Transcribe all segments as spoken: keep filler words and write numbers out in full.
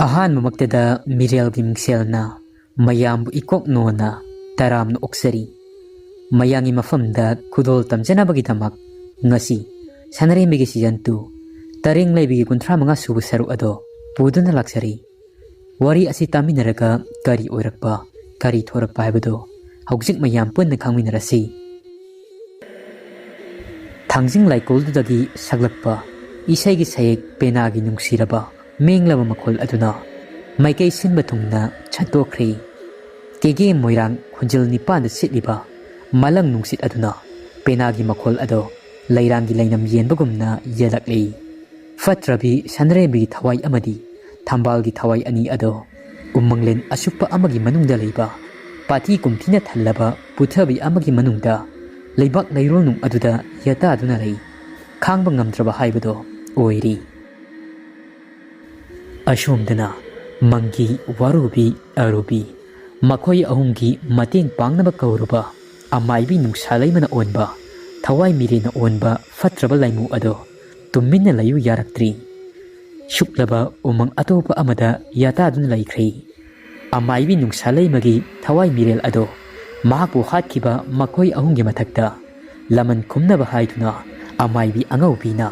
ꯑꯍꯥꯟꯕꯃꯛꯇꯗ ꯃꯤꯔꯦꯜꯒꯤ ꯃꯤꯡꯁꯦꯜꯅ ꯃꯌꯥꯝꯕꯨ ꯏꯀꯣꯛ ꯅꯣꯟꯅ ꯇꯔꯥꯝꯅ ꯑꯣꯛꯆꯔꯤ꯫ ꯃꯌꯥꯝꯒꯤ ꯃꯐꯝꯗ ꯈꯨꯗꯣꯜ ꯇꯝꯖꯅꯕꯒꯤꯗꯃꯛ ꯉꯁꯤ ꯁꯅꯔꯦꯝꯕꯤꯒꯤ season two ꯇꯔꯦꯡ ꯂꯩꯕꯤꯒꯤ ꯀꯨꯟꯊ꯭ꯔꯥ ꯃꯉꯥ ꯁꯨꯕ ꯁꯔꯨꯛ ꯑꯗꯣ ꯄꯨꯗꯨꯅ ꯂꯥꯛꯆꯔꯤ꯫ ꯋꯥꯔꯤ ꯑꯁꯤ ꯇꯥꯃꯤꯟꯅꯔꯒ ꯀꯔꯤ ꯑꯣꯏꯔꯛꯄ, ꯀꯔꯤ ꯊꯣꯔꯛꯄ ꯍꯥꯏꯕꯗꯣ ꯍꯧꯖꯤꯛ ꯃꯌꯥꯝ ꯄꯨꯟꯅ ꯈꯪꯃꯤꯟꯅꯔꯁꯤ꯫ ꯊꯥꯡꯖꯤꯡ ꯂꯥꯏꯀꯣꯜꯗꯨꯗꯒꯤ ꯁꯛꯂꯛꯄ ꯏꯁꯩꯒꯤ ꯁꯌꯦꯛ ꯄꯦꯅꯥꯒꯤ ꯅꯨꯡꯁꯤꯔꯕ ꯃꯦꯡꯂꯕ ꯃꯈꯣꯜ ꯑꯗꯨꯅ ꯃꯥꯏꯀꯩ ꯁꯤꯟꯕ ꯊꯨꯡꯅ ꯁꯟꯇꯣꯛꯈ꯭ꯔꯦ꯫ ꯀꯦꯒꯦ ꯃꯣꯏꯔꯥꯡ ꯈꯨꯟꯖꯤꯜ ꯅꯤꯄꯥꯟꯗ ꯁꯤꯠꯂꯤꯕ ꯃꯂꯪ ꯅꯨꯡꯁꯤꯠ ꯑꯗꯨꯅ ꯄꯦꯅꯥꯒꯤ ꯃꯈꯣꯜ ꯑꯗꯣ ꯂꯩꯔꯥꯡꯒꯤ ꯂꯩꯅꯝ ꯌꯦꯟꯕꯒꯨꯝꯅ ꯌꯦꯜꯂꯛꯂꯤ꯫ ꯐꯠꯇ꯭ꯔꯕꯤ ꯁꯅꯔꯦꯝꯕꯤꯒꯤ ꯊꯋꯥꯏ ꯑꯃꯗꯤ ꯊꯝꯕꯥꯜꯒꯤ ꯊꯋꯥꯏ ꯑꯅꯤ ꯑꯗꯣ ꯎꯃꯪꯂꯦꯟ ꯑꯁꯨꯞꯄ ꯑꯃꯒꯤ ꯃꯅꯨꯡꯗ ꯂꯩꯕ ꯄꯥꯊꯤ ꯀꯨꯝꯊꯤꯅ ꯊꯜꯂꯕ ꯄꯨꯊꯕꯤ ꯑꯃꯒꯤ ꯃꯅꯨꯡꯗ ꯂꯩꯕꯥꯛ ꯂꯩꯔꯣꯜꯅꯨꯡ ꯑꯗꯨꯗ ꯌꯦꯇꯥꯗꯨꯅ ꯂꯩ꯫ ꯈꯥꯡꯕ ꯉꯝꯗ꯭ꯔꯕ ꯍꯥꯏꯕꯗꯣ ꯑꯣꯏꯔꯤ꯫ ꯑꯁꯣꯝꯗꯅ ꯃꯪꯒꯤ, ꯋꯥꯔꯨꯕꯤ, ꯑꯔꯨꯕꯤ, ꯃꯈꯣꯏ ꯑꯍꯨꯝꯒꯤ ꯃꯇꯦꯡ ꯄꯥꯡꯅꯕ ꯀꯧꯔꯨꯕ ꯑꯃꯥꯏꯕꯤ ꯅꯨꯡꯁꯥ ꯂꯩꯃꯅ ꯑꯣꯟꯕ, ꯊꯋꯥꯏ ꯃꯤꯔꯦꯅ ꯑꯣꯟꯕ ꯐꯠꯇ꯭ꯔꯕ ꯂꯥꯏꯃꯨ ꯑꯗꯣ ꯇꯨꯃꯤꯟꯅ ꯂꯩꯌꯨ ꯌꯥꯔꯛꯇ꯭ꯔꯤ꯫ ꯁꯨꯛꯂꯕ ꯎꯃꯪ ꯑꯇꯣꯞꯄ ꯑꯃꯗ ꯌꯥꯇꯥꯗꯨꯅ ꯂꯩꯈ꯭ꯔꯦ꯫ ꯑꯃꯥꯏꯕꯤ ꯅꯨꯡꯁꯥ ꯂꯩꯃꯒꯤ ꯊꯋꯥꯏ ꯃꯤꯔꯦꯜ ꯑꯗꯣ ꯃꯍꯥꯛꯄꯨ ꯍꯥꯠꯈꯤꯕ ꯃꯈꯣꯏ ꯑꯍꯨꯝꯒꯤ ꯃꯊꯛꯇ ꯂꯃꯟ ꯈꯨꯝꯅꯕ ꯍꯥꯏꯗꯨꯅ ꯑꯃꯥꯏꯕꯤ ꯑꯉꯧꯕꯤꯅ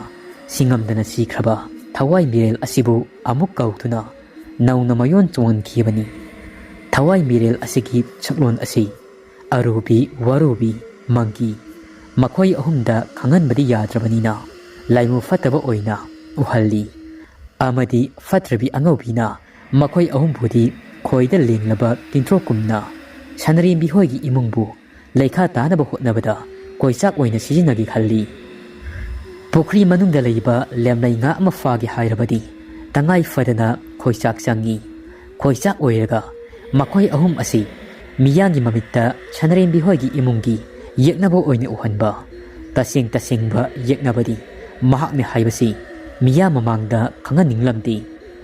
ꯁꯤꯡꯉꯝꯗꯅ ꯁꯤꯈ꯭ꯔꯕ ꯊꯋꯥꯏ ꯃꯤꯔꯦꯜ ꯑꯁꯤꯕꯨ ꯑꯃꯨꯛ ꯀꯧꯗꯨꯅ ꯅꯧꯅ ꯃꯌꯣꯟ ꯆꯣꯡꯍꯟꯈꯤꯕꯅꯤ꯫ ꯊꯋꯥꯏ ꯃꯤꯔꯦꯜ ꯑꯁꯤꯒꯤ ꯁꯛꯂꯣꯟ ꯑꯁꯤ ꯑꯔꯨꯕꯤ, ꯋꯥꯔꯨꯕꯤ, ꯃꯪꯒꯤ ꯃꯈꯣꯏ ꯑꯍꯨꯝꯗ ꯈꯪꯍꯟꯕꯗꯤ ꯌꯥꯗ꯭ꯔꯕꯅꯤꯅ ꯂꯥꯏꯃꯨ ꯐꯠꯇꯕ ꯑꯣꯏꯅ ꯎꯍꯜꯂꯤ꯫ ꯑꯃꯗꯤ ꯐꯠꯇ꯭ꯔꯕꯤ ꯑꯉꯧꯕꯤꯅ ꯃꯈꯣꯏ ꯑꯍꯨꯝꯕꯨꯗꯤ ꯈꯣꯏꯗ ꯂꯦꯡꯂꯕ ꯇꯤꯟꯊ꯭ꯔꯣꯛꯀꯨꯝꯅ ꯁꯅꯔꯦꯝꯕꯤ ꯍꯣꯏꯒꯤ ꯏꯃꯨꯡꯕꯨ ꯂꯩꯈꯥ ꯇꯥꯅꯕ ꯍꯣꯠꯅꯕꯗ ꯀꯣꯏꯆꯥꯛ ꯑꯣꯏꯅ ꯁꯤꯖꯤꯟꯅꯒꯦ ꯈꯜꯂꯤ꯫ ꯄꯨꯈ꯭ꯔꯤ ꯃꯅꯨꯡꯗ ꯂꯩꯕ ꯂꯦꯝꯂꯩ ꯉꯥ ꯑꯃ ꯐꯥꯒꯦ ꯍꯥꯏꯔꯕꯗꯤ ꯇꯉꯥꯏ ꯐꯗꯅ ꯈꯣꯏꯆꯥꯛ ꯆꯪꯏ꯫ ꯈꯣꯏꯆꯥꯛ ꯑꯣꯏꯔꯒ ꯃꯈꯣꯏ ꯑꯍꯨꯝ ꯑꯁꯤ ꯃꯤꯌꯥꯝꯒꯤ ꯃꯃꯤꯠꯇ ꯁꯅꯔꯦꯝꯕꯤ ꯍꯣꯏꯒꯤ ꯏꯃꯨꯡꯒꯤ ꯌꯦꯛꯅꯕ ꯑꯣꯏꯅ ꯎꯍꯟꯕ꯫ ꯇꯁꯦꯡ ꯇꯁꯦꯡꯕ ꯌꯦꯛꯅꯕꯗꯤ ꯃꯍꯥꯛꯅꯤ ꯍꯥꯏꯕꯁꯤ ꯃꯤꯌꯥꯝ ꯃꯃꯥꯡꯗ ꯈꯪꯍꯟꯅꯤꯡꯂꯝꯗꯦ꯫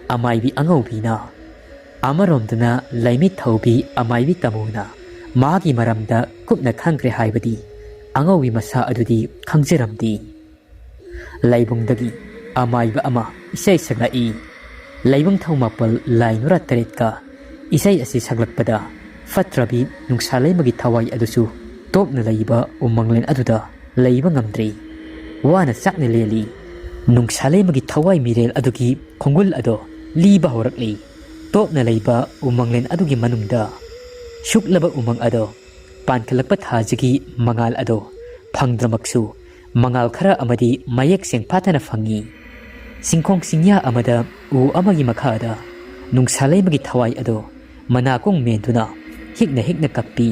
ꯑꯃꯥꯏꯕꯤ ꯑꯉꯧꯕꯤꯅ꯫ ꯑꯃꯔꯣꯝꯗꯅ ꯂꯩꯃꯤꯠ ꯊꯧꯕꯤ ꯑꯃꯥꯏꯕꯤ ꯇꯥꯃꯣꯅ ꯃꯍꯥꯛꯀꯤ ꯃꯔꯝꯗ ꯀꯨꯞꯅ ꯈꯪꯈ꯭ꯔꯦ ꯍꯥꯏꯕꯗꯤ ꯑꯉꯧꯕꯤ ꯃꯁꯥ ꯑꯗꯨꯗꯤ ꯈꯪꯖꯔꯝꯗꯦ꯫ ꯂꯥꯏꯕꯨꯡꯗꯒꯤ ꯑꯃꯥꯏꯕ ꯑꯃ ꯏꯁꯩ ꯁꯛꯂꯛꯏ꯫ ꯂꯩꯕꯨꯡ ꯊꯧꯃꯥꯄꯜ ꯂꯥꯏ ꯅꯨꯔꯥ ꯇꯔꯦꯠꯀ ꯏꯁꯩ ꯑꯁꯤ ꯁꯛꯂꯛꯄꯗ ꯐꯠꯇ꯭ꯔꯕꯤ ꯅꯨꯡꯁꯥ ꯂꯩꯃꯒꯤ ꯊꯋꯥꯏ ꯑꯗꯨꯁꯨ ꯇꯣꯛꯅ ꯂꯩꯕ ꯎꯃꯪꯂꯦꯟ ꯑꯗꯨꯗ ꯂꯩꯕ ꯉꯝꯗ꯭ꯔꯦ꯫ ꯋꯥꯅ ꯆꯥꯛꯅ ꯂꯦꯜꯂꯤ꯫ ꯅꯨꯡꯁꯥ ꯂꯩꯃꯒꯤ ꯊꯋꯥꯏ ꯃꯤꯔꯦꯜ ꯑꯗꯨꯒꯤ ꯈꯣꯡꯒꯨꯜ ꯑꯗꯣ ꯂꯤꯕ ꯍꯧꯔꯛꯂꯤ꯫ ꯇꯣꯛꯅ ꯂꯩꯕ ꯎꯃꯪꯂꯦꯟ ꯑꯗꯨꯒꯤ ꯃꯅꯨꯡꯗ ꯁꯨꯛꯂꯕ ꯎꯃꯪ ꯑꯗꯣ ꯄꯥꯟꯈꯠꯂꯛꯄ ꯊꯥꯁꯤꯒꯤ ꯃꯉꯥꯜ ꯑꯗꯣ ꯐꯪꯗ꯭ꯔꯃꯛꯁꯨ, ꯃꯉꯥꯜ ꯈꯔ ꯑꯃꯗꯤ ꯃꯌꯦꯛ ꯁꯦꯡ ꯐꯥꯠꯇꯅ ꯐꯪꯉꯤ꯫ ꯆꯤꯡꯈꯣꯡ ꯆꯤꯡꯌꯥ ꯑꯃꯗ ꯎ ꯑꯃꯒꯤ ꯃꯈꯥꯗ ꯅꯨꯡꯁꯥ ꯂꯩꯃꯒꯤ ꯊꯋꯥꯏ ꯑꯗꯣ ꯃꯅꯥꯀꯣꯡ ꯃꯦꯟꯗꯨꯅ ꯍꯤꯛꯅ ꯍꯤꯛꯅ ꯀꯞꯄꯤ꯫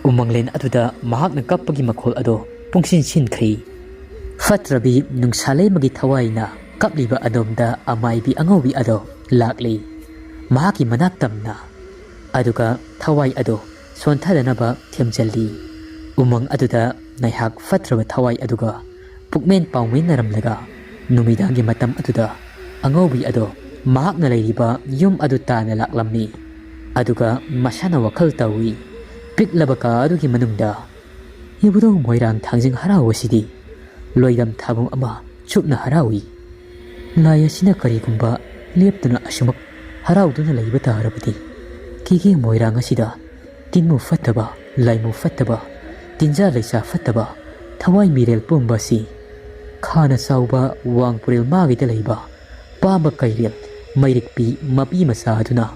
ꯎꯃꯪꯂꯦꯟ ꯑꯗꯨꯗ ꯃꯍꯥꯛꯅ ꯀꯞꯄꯒꯤ ꯃꯈꯣꯜ ꯑꯗꯣ ꯄꯨꯡꯁꯤꯟ ꯁꯤꯟꯈ꯭ꯔꯦ꯫ ꯐꯠꯇ꯭ꯔꯕꯤ ꯅꯨꯡꯁꯥ ꯂꯩꯃꯒꯤ ꯊꯋꯥꯏꯅ ꯀꯞꯂꯤꯕ ꯑꯗꯣꯝꯗ ꯑꯃꯥꯏꯕꯤ ꯑꯉꯧꯕꯤ ꯑꯗꯣ ꯂꯥꯛꯂꯤ꯫ ꯃꯍꯥꯛꯀꯤ ꯃꯅꯥꯛ ꯇꯝꯅ꯫ ꯑꯗꯨꯒ ꯊꯋꯥꯏ ꯑꯗꯨ ꯁꯣꯟꯊꯗꯅꯕ ꯊꯦꯝꯖꯤꯜꯂꯤ꯫ ꯎꯃꯪ ꯑꯗꯨꯗ ꯉꯥꯏꯍꯥꯛ ꯐꯠꯇ꯭ꯔꯕ ꯊꯋꯥꯏ ꯑꯗꯨꯒ ꯄꯨꯛꯃꯦꯟ ꯄꯥꯎꯃꯦꯟꯅꯔꯝꯂꯒ, ꯅꯨꯃꯤꯗꯥꯡꯒꯤ ꯃꯇꯝ ꯑꯗꯨꯗ ꯑꯉꯧꯕꯤ ꯑꯗꯣ ꯃꯍꯥꯛꯅ ꯂꯩꯔꯤꯕ ꯌꯨꯝ ꯑꯗꯨ ꯇꯥꯟꯅ ꯂꯥꯛꯂꯝꯃꯤ꯫ ꯑꯗꯨꯒ ꯃꯁꯥꯅ ꯋꯥꯈꯜ ꯇꯧꯏ, ꯄꯤꯛꯂꯕ ꯀꯥ ꯑꯗꯨꯒꯤ ꯃꯅꯨꯡꯗ, "ꯏꯕꯨꯙꯧ ꯃꯣꯏꯔꯥꯡ ꯊꯥꯡꯖꯤꯡ ꯍꯔꯥꯎ ꯑꯁꯤꯗꯤ ꯂꯣꯏꯗꯝ ꯊꯥꯕꯨꯡ ꯑꯃ ꯆꯨꯞꯅ ꯍꯔꯥꯎꯏ꯫ ꯂꯥꯏ ꯑꯁꯤꯅ ꯀꯔꯤꯒꯨꯝꯕ ꯂꯦꯞꯇꯅ ꯑꯁꯨꯃꯛ ꯍꯔꯥꯎꯗꯨꯅ ꯂꯩꯕ ꯇꯥꯔꯕꯗꯤ, ꯀꯦꯒꯦ ꯃꯣꯏꯔꯥꯡ ꯑꯁꯤꯗ ꯇꯤꯟꯃꯨ ꯐꯠꯇꯕ, ꯂꯥꯏꯃꯨ ꯐꯠꯇꯕ, ꯇꯤꯟꯖꯥ ꯂꯩꯆꯥ ꯐꯠꯇꯕ, ꯊꯋꯥꯏ ꯃꯤꯔꯦꯜ ꯄꯨꯝꯕ ꯑꯁꯤ ꯈꯥꯅ ꯆꯥꯎꯕ ꯋꯥꯡ ꯄꯨꯔꯦꯜ ꯃꯥꯒꯤꯗ ꯂꯩꯕ ꯄꯥꯝꯕ ꯀꯩꯔꯦꯜ ꯃꯩꯔꯤꯛꯄꯤ ꯃꯄꯤ ꯃꯆꯥ ꯑꯗꯨꯅ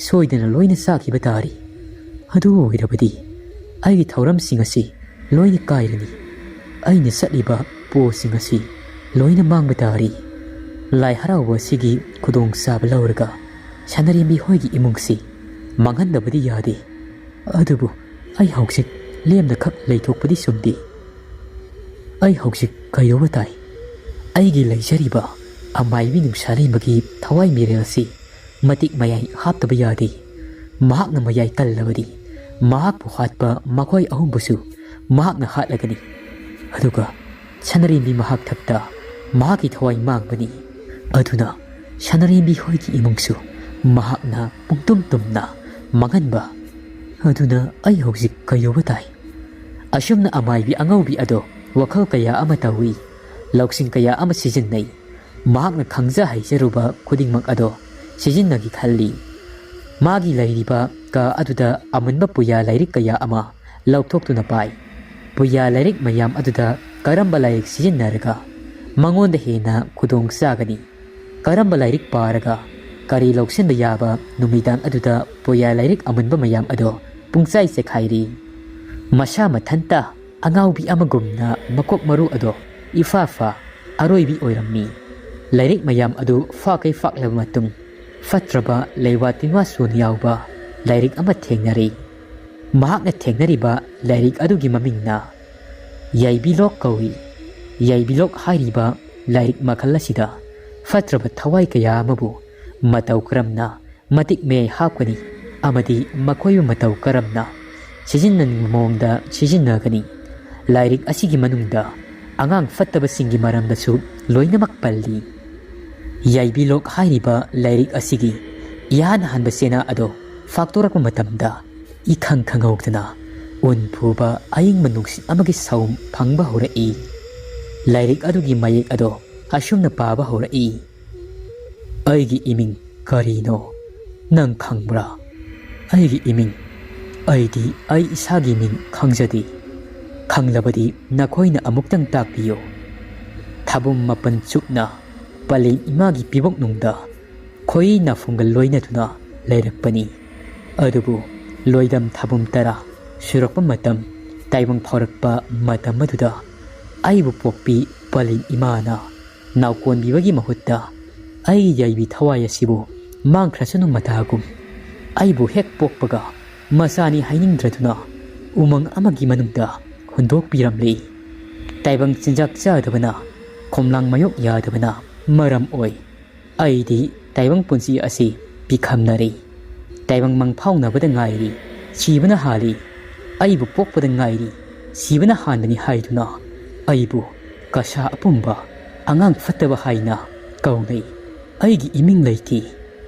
ꯁꯣꯏꯗꯅ ꯂꯣꯏꯅ ꯆꯥꯈꯤꯕ ꯇꯥꯔꯤ꯫ ꯑꯗꯨ ꯑꯣꯏꯔꯕꯗꯤ ꯑꯩꯒꯤ ꯊꯧꯔꯝꯁꯤꯡ ꯑꯁꯤ ꯂꯣꯏꯅ ꯀꯥꯏꯔꯅꯤ꯫ ꯑꯩꯅ ꯆꯠꯂꯤꯕ ꯄꯣꯁꯤꯡ ꯑꯁꯤ ꯂꯣꯏꯅ ꯃꯥꯡꯕ ꯇꯥꯔꯤ꯫ ꯂꯥꯏ ꯍꯔꯥꯎꯕ ꯑꯁꯤꯒꯤ ꯈꯨꯗꯣꯡꯆꯥꯕ ꯂꯧꯔꯒ ꯁꯅꯥꯔꯦꯝꯕꯤ ꯍꯣꯏꯒꯤ ꯏꯃꯨꯡꯁꯤ ꯃꯥꯡꯍꯟꯗꯕꯗꯤ ꯌꯥꯗꯦ꯫ ꯑꯗꯨꯕꯨ ꯑꯩ ꯍꯧꯖꯤꯛ ꯂꯦꯝꯅꯈꯛ ꯂꯩꯊꯣꯛꯄꯗꯤ ꯆꯨꯝꯗꯦ꯫ ꯑꯩ ꯍꯧꯖꯤꯛ ꯀꯩꯗꯧꯕ ꯇꯥꯏ? ꯑꯩꯒꯤ ꯂꯩꯖꯔꯤꯕ ꯑꯃꯥꯏꯕꯤ ꯅꯨꯡꯁꯥꯂꯩꯃꯒꯤ ꯊꯋꯥꯏ ꯃꯤꯔꯦꯜ ꯑꯁꯤ ꯃꯇꯤꯛ ꯃꯌꯥꯏ ꯍꯥꯞꯇꯕ ꯌꯥꯗꯦ꯫ ꯃꯍꯥꯛꯅ ꯃꯌꯥꯏ ꯀꯜꯂꯕꯗꯤ ꯃꯍꯥꯛꯄꯨ ꯍꯥꯠꯄ ꯃꯈꯣꯏ ꯑꯍꯨꯝꯕꯨꯁꯨ ꯃꯍꯥꯛꯅ ꯍꯥꯠꯂꯒꯅꯤ꯫ ꯑꯗꯨꯒ ꯁꯅꯥꯔꯦꯝꯕꯤ ꯃꯍꯥꯛ ꯊꯛꯇ ꯃꯍꯥꯛꯀꯤ ꯊꯋꯥꯏ ꯃꯥꯡꯕꯅꯤ꯫ ꯑꯗꯨꯅ ꯁꯅꯥꯔꯦꯝꯕꯤ ꯍꯣꯏꯒꯤ ꯏꯃꯨꯡꯁꯨ ꯃꯍꯥꯛꯅ ꯄꯨꯡꯇꯨꯝ ꯇꯨꯝꯅ ꯃꯥꯡꯍꯟꯕ꯫ ꯑꯗꯨꯅ ꯑꯩ ꯍꯧꯖꯤꯛ ꯀꯩꯗꯧꯕ ꯇꯥꯏ? ꯑꯁꯨꯝꯅ ꯑꯃꯥꯏꯕꯤ ꯑꯉꯧꯕꯤ ꯑꯗꯣ ꯋꯥꯈꯜ ꯀꯌꯥ ꯑꯃ ꯇꯧꯏ, ꯂꯧꯁꯤꯡ ꯀꯌꯥ ꯑꯃ ꯁꯤꯖꯤꯟꯅꯩ꯫ ꯃꯍꯥꯛꯅ ꯈꯪꯖ ꯍꯩꯖꯔꯨꯕ ꯈꯨꯗꯤꯡꯃꯛ ꯑꯗꯣ ꯁꯤꯖꯤꯟꯅꯒꯦ ꯈꯜꯂꯤ꯫ ꯃꯥꯒꯤ ꯂꯩꯔꯤꯕ ꯀꯥ ꯑꯗꯨꯗ ꯑꯃꯨꯟꯕ ꯄꯨꯌꯥ ꯂꯥꯏꯔꯤꯛ ꯀꯌꯥ ꯑꯃ ꯂꯧꯊꯣꯛꯇꯨꯅ ꯄꯥꯏ꯫ ꯄꯨꯌꯥ ꯂꯥꯏꯔꯤꯛ ꯃꯌꯥꯝ ꯑꯗꯨꯗ ꯀꯔꯝꯕ ꯂꯥꯏꯔꯤꯛ ꯁꯤꯖꯤꯟꯅꯔꯒ ꯃꯉꯣꯟꯗ ꯍꯦꯟꯅ ꯈꯨꯗꯣꯡ ꯆꯥꯒꯅꯤ? ꯀꯔꯝꯕ ꯂꯥꯏꯔꯤꯛ ꯄꯥꯔꯒ ꯀꯔꯤ ꯂꯧꯁꯤꯟꯕ ꯌꯥꯕ? ꯅꯨꯃꯤꯗꯥꯡ ꯑꯗꯨꯗ ꯄꯨꯌꯥ ꯂꯥꯏꯔꯤꯛ ꯑꯃꯨꯟꯕ ꯃꯌꯥꯝ ꯑꯗꯣ ꯄꯨꯡꯆꯥꯏ ꯆꯦꯈꯥꯏꯔꯤ꯫ ꯃꯁꯥ ꯃꯊꯟꯇ ꯑꯉꯥꯎꯕꯤ ꯑꯃꯒꯨꯝꯅ ꯃꯀꯣꯛ ꯃꯔꯨ ꯑꯗꯣ ꯏꯐꯥ ꯐꯥ ꯑꯔꯣꯏꯕꯤ ꯑꯣꯏꯔꯝꯃꯤ꯫ ꯂꯥꯏꯔꯤꯛ ꯃꯌꯥꯝ ꯑꯗꯨ ꯐꯥꯛꯀꯩ ꯐꯥꯛꯂꯕ ꯃꯇꯨꯡ, ꯐꯠꯇ꯭ꯔꯕ ꯂꯩꯋꯥ ꯇꯤꯟꯋꯥ ꯁꯨꯅ ꯌꯥꯎꯕ ꯂꯥꯏꯔꯤꯛ ꯑꯃ ꯊꯦꯡꯅꯔꯤ꯫ ꯃꯍꯥꯛꯅ ꯊꯦꯡꯅꯔꯤꯕ ꯂꯥꯏꯔꯤꯛ ꯑꯗꯨꯒꯤ ꯃꯃꯤꯡꯅ ꯌꯥꯏꯕꯤꯂꯣꯛ ꯀꯧꯏ꯫ ꯌꯥꯏꯕꯤꯂꯣꯛ ꯍꯥꯏꯔꯤꯕ ꯂꯥꯏꯔꯤꯛ ꯃꯈꯜ ꯑꯁꯤꯗ ꯐꯠꯇ꯭ꯔꯕ ꯊꯋꯥꯏ ꯀꯌꯥ ꯑꯃꯕꯨ ꯃꯇꯧ ꯀꯔꯝꯅ ꯃꯇꯤꯛ ꯃꯌꯥꯏ ꯍꯥꯞꯀꯅꯤ ꯑꯃꯗꯤ ꯃꯈꯣꯏꯕꯨ ꯃꯇꯧ ꯀꯔꯝꯅ ꯁꯤꯖꯤꯟꯅꯅꯤꯡꯕ ꯃꯑꯣꯡꯗ ꯁꯤꯖꯤꯟꯅꯒꯅꯤ? ꯂꯥꯏꯔꯤꯛ ꯑꯁꯤꯒꯤ ꯃꯅꯨꯡꯗ ꯑꯉꯥꯡ ꯐꯠꯇꯕꯁꯤꯡꯒꯤ ꯃꯔꯝꯗꯁꯨ ꯂꯣꯏꯅꯃꯛ ꯄꯜꯂꯤ꯫ ꯌꯥꯏꯕꯤꯂꯣꯛ ꯍꯥꯏꯔꯤꯕ ꯂꯥꯏꯔꯤꯛ ꯑꯁꯤꯒꯤ ꯏꯍꯥꯟ ꯍꯥꯟꯕ ꯆꯦꯅꯥ ꯑꯗꯣ ꯐꯥꯛꯇꯣꯔꯛꯄ ꯃꯇꯝꯗ, ꯏꯈꯪ ꯈꯪꯍꯧꯗꯅ ꯎꯟ ꯐꯨꯕ ꯑꯏꯪꯕ ꯅꯨꯡꯁꯤꯠ ꯑꯃꯒꯤ ꯁꯥꯎꯝ ꯐꯪꯕ ꯍꯧꯔꯛꯏ꯫ ꯂꯥꯏꯔꯤꯛ ꯑꯗꯨꯒꯤ ꯃꯌꯦꯛ ꯑꯗꯣ ꯑꯁꯨꯝꯅ ꯄꯥꯕ ꯍꯧꯔꯛꯏ: "ꯑꯩꯒꯤ ꯏꯃꯤꯡ ꯀꯔꯤꯅꯣ ꯅꯪ ꯈꯪꯕ꯭ꯔꯥ? ꯑꯩꯒꯤ ꯏꯃꯤꯡ, ꯑꯩꯗꯤ ꯑꯩ ꯏꯁꯥꯒꯤ ꯃꯤꯡ ꯈꯪꯖꯗꯦ꯫ ꯈꯪꯂꯕꯗꯤ ꯅꯈꯣꯏꯅ ꯑꯃꯨꯛꯇꯪ ꯇꯥꯛꯄꯤꯌꯨ꯫" ꯊꯥꯕꯨꯝ ꯃꯥꯄꯟ ꯆꯨꯞꯅ ꯄꯂꯦꯝ ꯏꯃꯥꯒꯤ ꯄꯤꯕꯣꯛꯅꯨꯡꯗ ꯈꯣꯏ ꯅꯥꯐꯣꯡꯒ ꯂꯣꯏꯅꯗꯨꯅ ꯂꯩꯔꯛꯄꯅꯤ꯫ ꯑꯗꯨꯕꯨ ꯂꯣꯏꯗꯝ ꯊꯥꯕꯨꯝ ꯇꯔꯥ ꯁꯨꯔꯛꯄ ꯃꯇꯝ, ꯇꯥꯏꯕꯪ ꯐꯥꯎꯔꯛꯄ ꯃꯇꯝ ꯑꯗꯨꯗ, ꯑꯩꯕꯨ ꯄꯣꯛꯄꯤ ꯄꯂꯦꯝ ꯏꯃꯥꯅ ꯅꯥꯎꯀꯣꯟꯕꯤꯕꯒꯤ ꯃꯍꯨꯠꯇ ꯑꯩꯒꯤ ꯌꯥꯏꯕꯤ ꯊꯋꯥꯏ ꯑꯁꯤꯕꯨ ꯃꯥꯡꯈ꯭ꯔꯁꯅꯨ ꯃꯇꯥꯒꯨꯝ ꯑꯩꯕꯨ ꯍꯦꯛ ꯄꯣꯛꯄꯒ ꯃꯆꯥꯅꯤ ꯍꯥꯏꯅꯤꯡꯗ꯭ꯔꯗꯨꯅ ꯎꯃꯪ ꯑꯃꯒꯤ ꯃꯅꯨꯡꯗ ꯍꯨꯟꯗꯣꯛꯄꯤꯔꯝꯂꯤ꯫ ꯇꯥꯏꯕꯪ ꯆꯤꯟꯖꯥꯛ ꯆꯥꯗꯕꯅ, ꯈꯣꯝꯂꯥꯡ ꯃꯥꯌꯣꯛ ꯌꯥꯗꯕꯅ ꯃꯔꯝ ꯑꯣꯏ꯫ ꯑꯩꯗꯤ ꯇꯥꯏꯕꯪ ꯄꯨꯟꯁꯤ ꯑꯁꯤ ꯄꯤꯈꯝꯅꯔꯦ꯫ ꯇꯥꯏꯕꯪ ꯃꯪꯐꯥꯎꯅꯕꯗ ꯉꯥꯏꯔꯤ, ꯁꯤꯕꯅ ꯍꯥꯜꯂꯤ꯫ ꯑꯩꯕꯨ ꯄꯣꯛꯄꯗ ꯉꯥꯏꯔꯤ, ꯁꯤꯕꯅ ꯍꯥꯟꯕꯅꯤ ꯍꯥꯏꯗꯨꯅ ꯑꯩꯕꯨ ꯀꯁꯥ ꯑꯄꯨꯝꯕ, ꯑꯉꯥꯡ ꯐꯠꯇꯕ ꯍꯥꯏꯅ ꯀꯧꯅꯩ꯫ ꯑꯩꯒꯤ ꯏꯃꯤꯡ ꯂꯩꯇꯦ꯫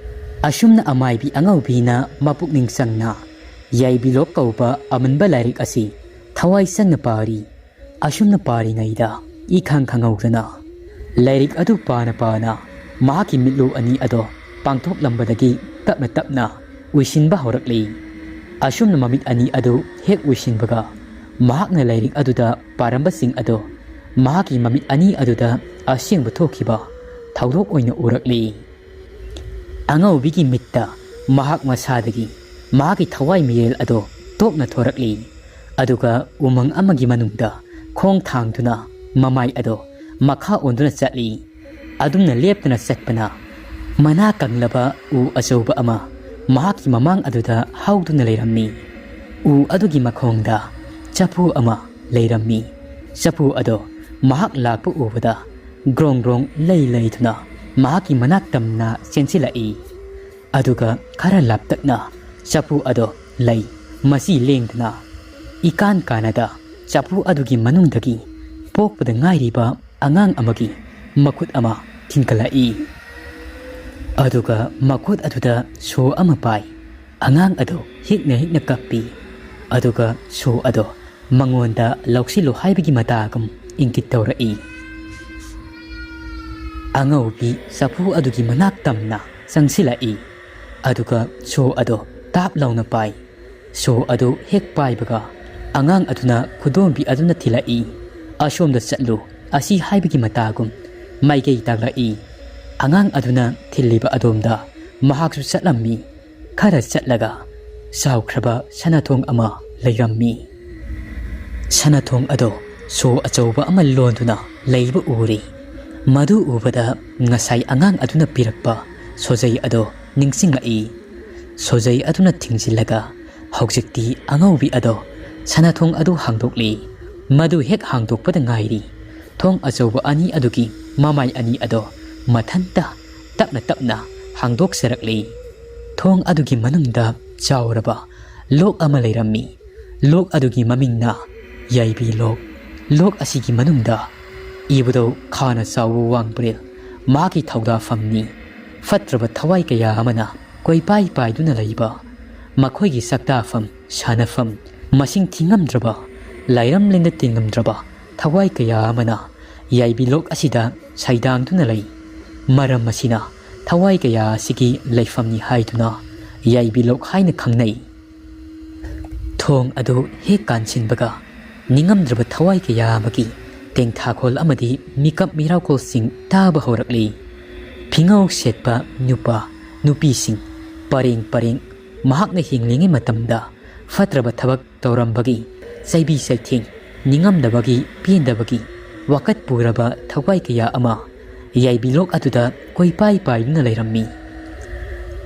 ꯑꯁꯨꯝꯅ ꯑꯃꯥꯏꯕꯤ ꯑꯉꯧꯕꯤꯅ ꯃꯄꯨꯛꯅꯤꯡ ꯆꯪꯅ ꯌꯥꯏꯕꯤꯂꯣꯛ ꯀꯧꯕ ꯑꯃꯟꯕ ꯂꯥꯏꯔꯤꯛ ꯑꯁꯤ ꯊꯋꯥꯏ ꯆꯪꯅ ꯄꯥꯔꯤ꯫ ꯑꯁꯨꯝꯅ ꯄꯥꯔꯤꯉꯩꯗ, ꯏꯈꯪ ꯈꯪꯍꯧꯗꯅ ꯂꯥꯏꯔꯤꯛ ꯑꯗꯨ ꯄꯥꯅ ꯄꯥꯅ ꯃꯍꯥꯛꯀꯤ ꯃꯤꯠꯂꯨ ꯑꯅꯤ ꯑꯗꯣ ꯄꯥꯡꯊꯣꯛꯂꯝꯕꯗꯒꯤ ꯇꯞꯅ ꯇꯞꯅ ꯎꯏꯁꯤꯟꯕ ꯍꯧꯔꯛꯂꯤ꯫ ꯑꯁꯨꯝꯅ ꯃꯃꯤꯠ ꯑꯅꯤ ꯑꯗꯨ ꯍꯦꯛ ꯎꯏꯁꯤꯟꯕꯒ, ꯃꯍꯥꯛꯅ ꯂꯥꯏꯔꯤꯛ ꯑꯗꯨꯗ ꯄꯥꯔꯝꯕꯁꯤꯡ ꯑꯗꯣ ꯃꯍꯥꯛꯀꯤ ꯃꯃꯤꯠ ꯑꯅꯤ ꯑꯗꯨꯗ ꯑꯁꯦꯡꯕ ꯊꯣꯛꯈꯤꯕ ꯊꯧꯗꯣꯛ ꯑꯣꯏꯅ ꯎꯔꯛꯂꯤ꯫ ꯑꯉꯧꯕꯤꯒꯤ ꯃꯤꯠꯇ ꯃꯍꯥꯛ ꯃꯁꯥꯗꯒꯤ ꯃꯍꯥꯛꯀꯤ ꯊꯋꯥꯏ ꯃꯤꯔꯦꯜ ꯑꯗꯣ ꯇꯣꯛꯅ ꯊꯣꯔꯛꯂꯤ꯫ ꯑꯗꯨꯒ ꯎꯃꯪ ꯑꯃꯒꯤ ꯃꯅꯨꯡꯗ ꯈꯣꯡ ꯊꯥꯡꯗꯨꯅ ꯃꯃꯥꯏ ꯑꯗꯣ ꯃꯈꯥ ꯑꯣꯟꯗꯨꯅ ꯆꯠꯂꯤ꯫ ꯑꯗꯨꯝꯅ ꯂꯦꯞꯇꯅ ꯆꯠꯄꯅ ꯃꯅꯥ ꯀꯪꯂꯕ ꯎ ꯑꯆꯧꯕ ꯑꯃ ꯃꯍꯥꯛꯀꯤ ꯃꯃꯥꯡ ꯑꯗꯨꯗ ꯍꯧꯗꯨꯅ ꯂꯩꯔꯝꯃꯤ꯫ ꯎ ꯑꯗꯨꯒꯤ ꯃꯈꯣꯡꯗ ꯆꯐꯨ ꯑꯃ ꯂꯩꯔꯝꯃꯤ꯫ ꯆꯐꯨ ꯑꯗꯣ ꯃꯍꯥꯛ ꯂꯥꯛꯄ ꯎꯕꯗ ꯒ꯭ꯔꯣꯡ ꯒ꯭ꯔꯣꯡ ꯂꯩ ꯂꯩꯗꯨꯅ ꯃꯍꯥꯛꯀꯤ ꯃꯅꯥꯛ ꯇꯝꯅ ꯆꯦꯟꯁꯤꯜꯂꯛꯏ꯫ ꯑꯗꯨꯒ ꯈꯔ ꯂꯥꯞꯇꯛꯅ ꯆꯐꯨ ꯑꯗꯣ ꯂꯩ꯫ ꯃꯁꯤ ꯂꯦꯡꯗꯅ ꯏꯀꯥꯟ ꯀꯥꯟꯅꯗ ꯆꯐꯨ ꯑꯗꯨꯒꯤ ꯃꯅꯨꯡꯗꯒꯤ ꯄꯣꯛꯄꯗ ꯉꯥꯏꯔꯤꯕ ꯑꯉꯥꯡ ꯑꯃꯒꯤ ꯃꯈꯨꯠ ꯑꯃ ꯊꯤꯟꯒꯠꯂꯛꯏ꯫ ꯑꯗꯨꯒ ꯃꯈꯨꯠ ꯑꯗꯨꯗ ꯁꯣ ꯑꯃ ꯄꯥꯏ꯫ ꯑꯉꯥꯡ ꯑꯗꯨ ꯍꯤꯛꯅ ꯍꯤꯛꯅ ꯀꯞꯄꯤ꯫ ꯑꯗꯨꯒ ꯁꯣ ꯑꯗꯨ ꯃꯉꯣꯟꯗ ꯂꯧꯁꯤꯜꯂꯨ ꯍꯥꯏꯕꯒꯤ ꯃꯇꯥꯒꯨꯝ ꯏꯪꯒꯤꯠ ꯇꯧꯔꯛꯏ꯫ ꯑꯉꯧꯕꯤ ꯆꯐꯨ ꯑꯗꯨꯒꯤ ꯃꯅꯥꯛ ꯇꯝꯅ ꯆꯪꯁꯤꯜꯂꯛꯏ꯫ ꯑꯗꯨꯒ ꯁꯣ ꯑꯗꯨ ꯇꯥꯞ ꯂꯥꯎꯅ ꯄꯥꯏ꯫ ꯁꯣ ꯑꯗꯨ ꯍꯦꯛ ꯄꯥꯏꯕꯒ ꯑꯉꯥꯡ ꯑꯗꯨꯅ ꯈꯨꯗꯣꯝꯕꯤ ꯑꯗꯨꯅ ꯊꯤꯜꯂꯛꯏ꯫ "ꯑꯁꯣꯝꯗ ꯆꯠꯂꯨ" ꯑꯁꯤ ꯍꯥꯏꯕꯒꯤ ꯃꯇꯥꯒꯨꯝ ꯃꯥꯏꯀꯩ ꯇꯥꯛꯂꯛꯏ꯫ ꯑꯉꯥꯡ ꯑꯗꯨꯅ ꯊꯤꯜꯂꯤꯕ ꯑꯗꯣꯝꯗ ꯃꯍꯥꯛꯁꯨ ꯆꯠꯂꯝꯃꯤ꯫ ꯈꯔ ꯆꯠꯂꯒ ꯆꯥꯎꯈ꯭ꯔꯕ ꯁꯅꯥꯊꯣꯡ ꯑꯃ ꯂꯩꯔꯝꯃꯤ꯫ ꯁꯅꯥꯊꯣꯡ ꯑꯗꯣ ꯁꯣ ꯑꯆꯧꯕ ꯑꯃ ꯂꯣꯟꯗꯨꯅ ꯂꯩꯕ ꯎꯔꯤ꯫ ꯃꯗꯨ ꯎꯕꯗ ꯉꯁꯥꯏ ꯑꯉꯥꯡ ꯑꯗꯨꯅ ꯄꯤꯔꯛꯄ ꯁꯣꯖꯩ ꯑꯗꯣ ꯅꯤꯡꯁꯤꯡꯂꯛꯏ꯫ ꯁꯣꯖꯩ ꯑꯗꯨꯅ ꯊꯤꯡꯖꯤꯜꯂꯒ ꯍꯧꯖꯤꯛꯇꯤ ꯑꯉꯧꯕꯤ ꯑꯗꯣ ꯁꯅꯥꯊꯣꯡ ꯑꯗꯨ ꯍꯥꯡꯗꯣꯛꯂꯤ꯫ ꯃꯗꯨ ꯍꯦꯛ ꯍꯥꯡꯗꯣꯛꯄꯗ ꯉꯥꯏꯔꯤ, ꯊꯣꯡ ꯑꯆꯧꯕ ꯑꯅꯤ ꯑꯗꯨꯒꯤ ꯃꯃꯥꯏ ꯑꯅꯤ ꯑꯗꯣ ꯃꯊꯟꯇ ꯇꯞꯅ ꯇꯞꯅ ꯍꯥꯡꯗꯣꯛꯆꯔꯛꯂꯤ꯫ ꯊꯣꯡ ꯑꯗꯨꯒꯤ ꯃꯅꯨꯡꯗ ꯆꯥꯎꯔꯕ ꯂꯣꯛ ꯑꯃ ꯂꯩꯔꯝꯃꯤ꯫ ꯂꯣꯛ ꯑꯗꯨꯒꯤ ꯃꯃꯤꯡꯅ ꯌꯥꯏꯕꯤ ꯂꯣꯛ꯫ ꯂꯣꯛ ꯑꯁꯤꯒꯤ ꯃꯅꯨꯡꯗ ꯏꯕꯨꯙꯧ ꯈꯥꯅ ꯆꯥꯎꯕ ꯋꯥꯡꯕ꯭ꯔꯦꯜ ꯃꯍꯥꯛꯀꯤ ꯊꯧꯗꯥꯐꯝꯅꯤ꯫ ꯐꯠꯇ꯭ꯔꯕ ꯊꯋꯥꯏ ꯀꯌꯥ ꯑꯃꯅ ꯀꯣꯏꯄꯥꯏ ꯄꯥꯏꯗꯨꯅ ꯂꯩꯕ, ꯃꯈꯣꯏꯒꯤ ꯁꯛꯇꯥꯐꯝ, ꯁꯥꯟꯅꯐꯝ, ꯃꯁꯤꯡ ꯊꯤꯉꯝꯗ꯭ꯔꯕ, ꯂꯥꯏꯔꯝꯂꯦꯟꯗ ꯇꯤꯟꯉꯝꯗ꯭ꯔꯕ ꯊꯋꯥꯏ ꯀꯌꯥ ꯑꯃꯅ ꯌꯥꯏꯕꯤ ꯂꯣꯛ ꯑꯁꯤꯗ ꯁꯩꯗꯥꯡꯗꯨꯅ ꯂꯩ꯫ ꯃꯔꯝ ꯑꯁꯤꯅ ꯊꯋꯥꯏ ꯀꯌꯥ ꯑꯁꯤꯒꯤ ꯂꯩꯐꯝꯅꯤ ꯍꯥꯏꯗꯨꯅ ꯌꯥꯏꯕꯤꯂꯣꯛ ꯍꯥꯏꯅ ꯈꯪꯅꯩ꯫ ꯊꯣꯡ ꯑꯗꯨ ꯍꯦꯛ ꯀꯥꯟꯁꯤꯟꯕꯒ ꯅꯤꯡꯉꯝꯗ꯭ꯔꯕ ꯊꯋꯥꯏ ꯀꯌꯥ ꯑꯃꯒꯤ ꯇꯦꯡꯊꯥꯈꯣꯜ ꯑꯃꯗꯤ ꯃꯤꯀꯞ ꯃꯤꯔꯥꯎꯈꯣꯜꯁꯤꯡ ꯇꯥꯕ ꯍꯧꯔꯛꯂꯤ꯫ ꯐꯤꯉꯧ ꯁꯦꯠꯄ ꯅꯨꯄꯥ ꯅꯨꯄꯤꯁꯤꯡ ꯄꯔꯦꯡ ꯄꯔꯦꯡ ꯃꯍꯥꯛꯅ ꯍꯤꯡꯂꯤꯉꯩ ꯃꯇꯝꯗ ꯐꯠꯇ꯭ꯔꯕ ꯊꯕꯛ ꯇꯧꯔꯝꯕꯒꯤ ꯆꯩꯕꯤ ꯆꯩꯊꯦꯡ, ꯅꯤꯡꯉꯝꯗꯕꯒꯤ, ꯄꯦꯟꯗꯕꯒꯤ ꯋꯥꯀꯠ ꯄꯨꯔꯕ ꯊꯋꯥꯏ ꯀꯌꯥ ꯑꯃ ꯌꯥꯏꯕꯤꯂꯣꯛ ꯑꯗꯨꯗ ꯀꯣꯏꯄꯥꯏ ꯄꯥꯏꯗꯨꯅ ꯂꯩꯔꯝꯃꯤ꯫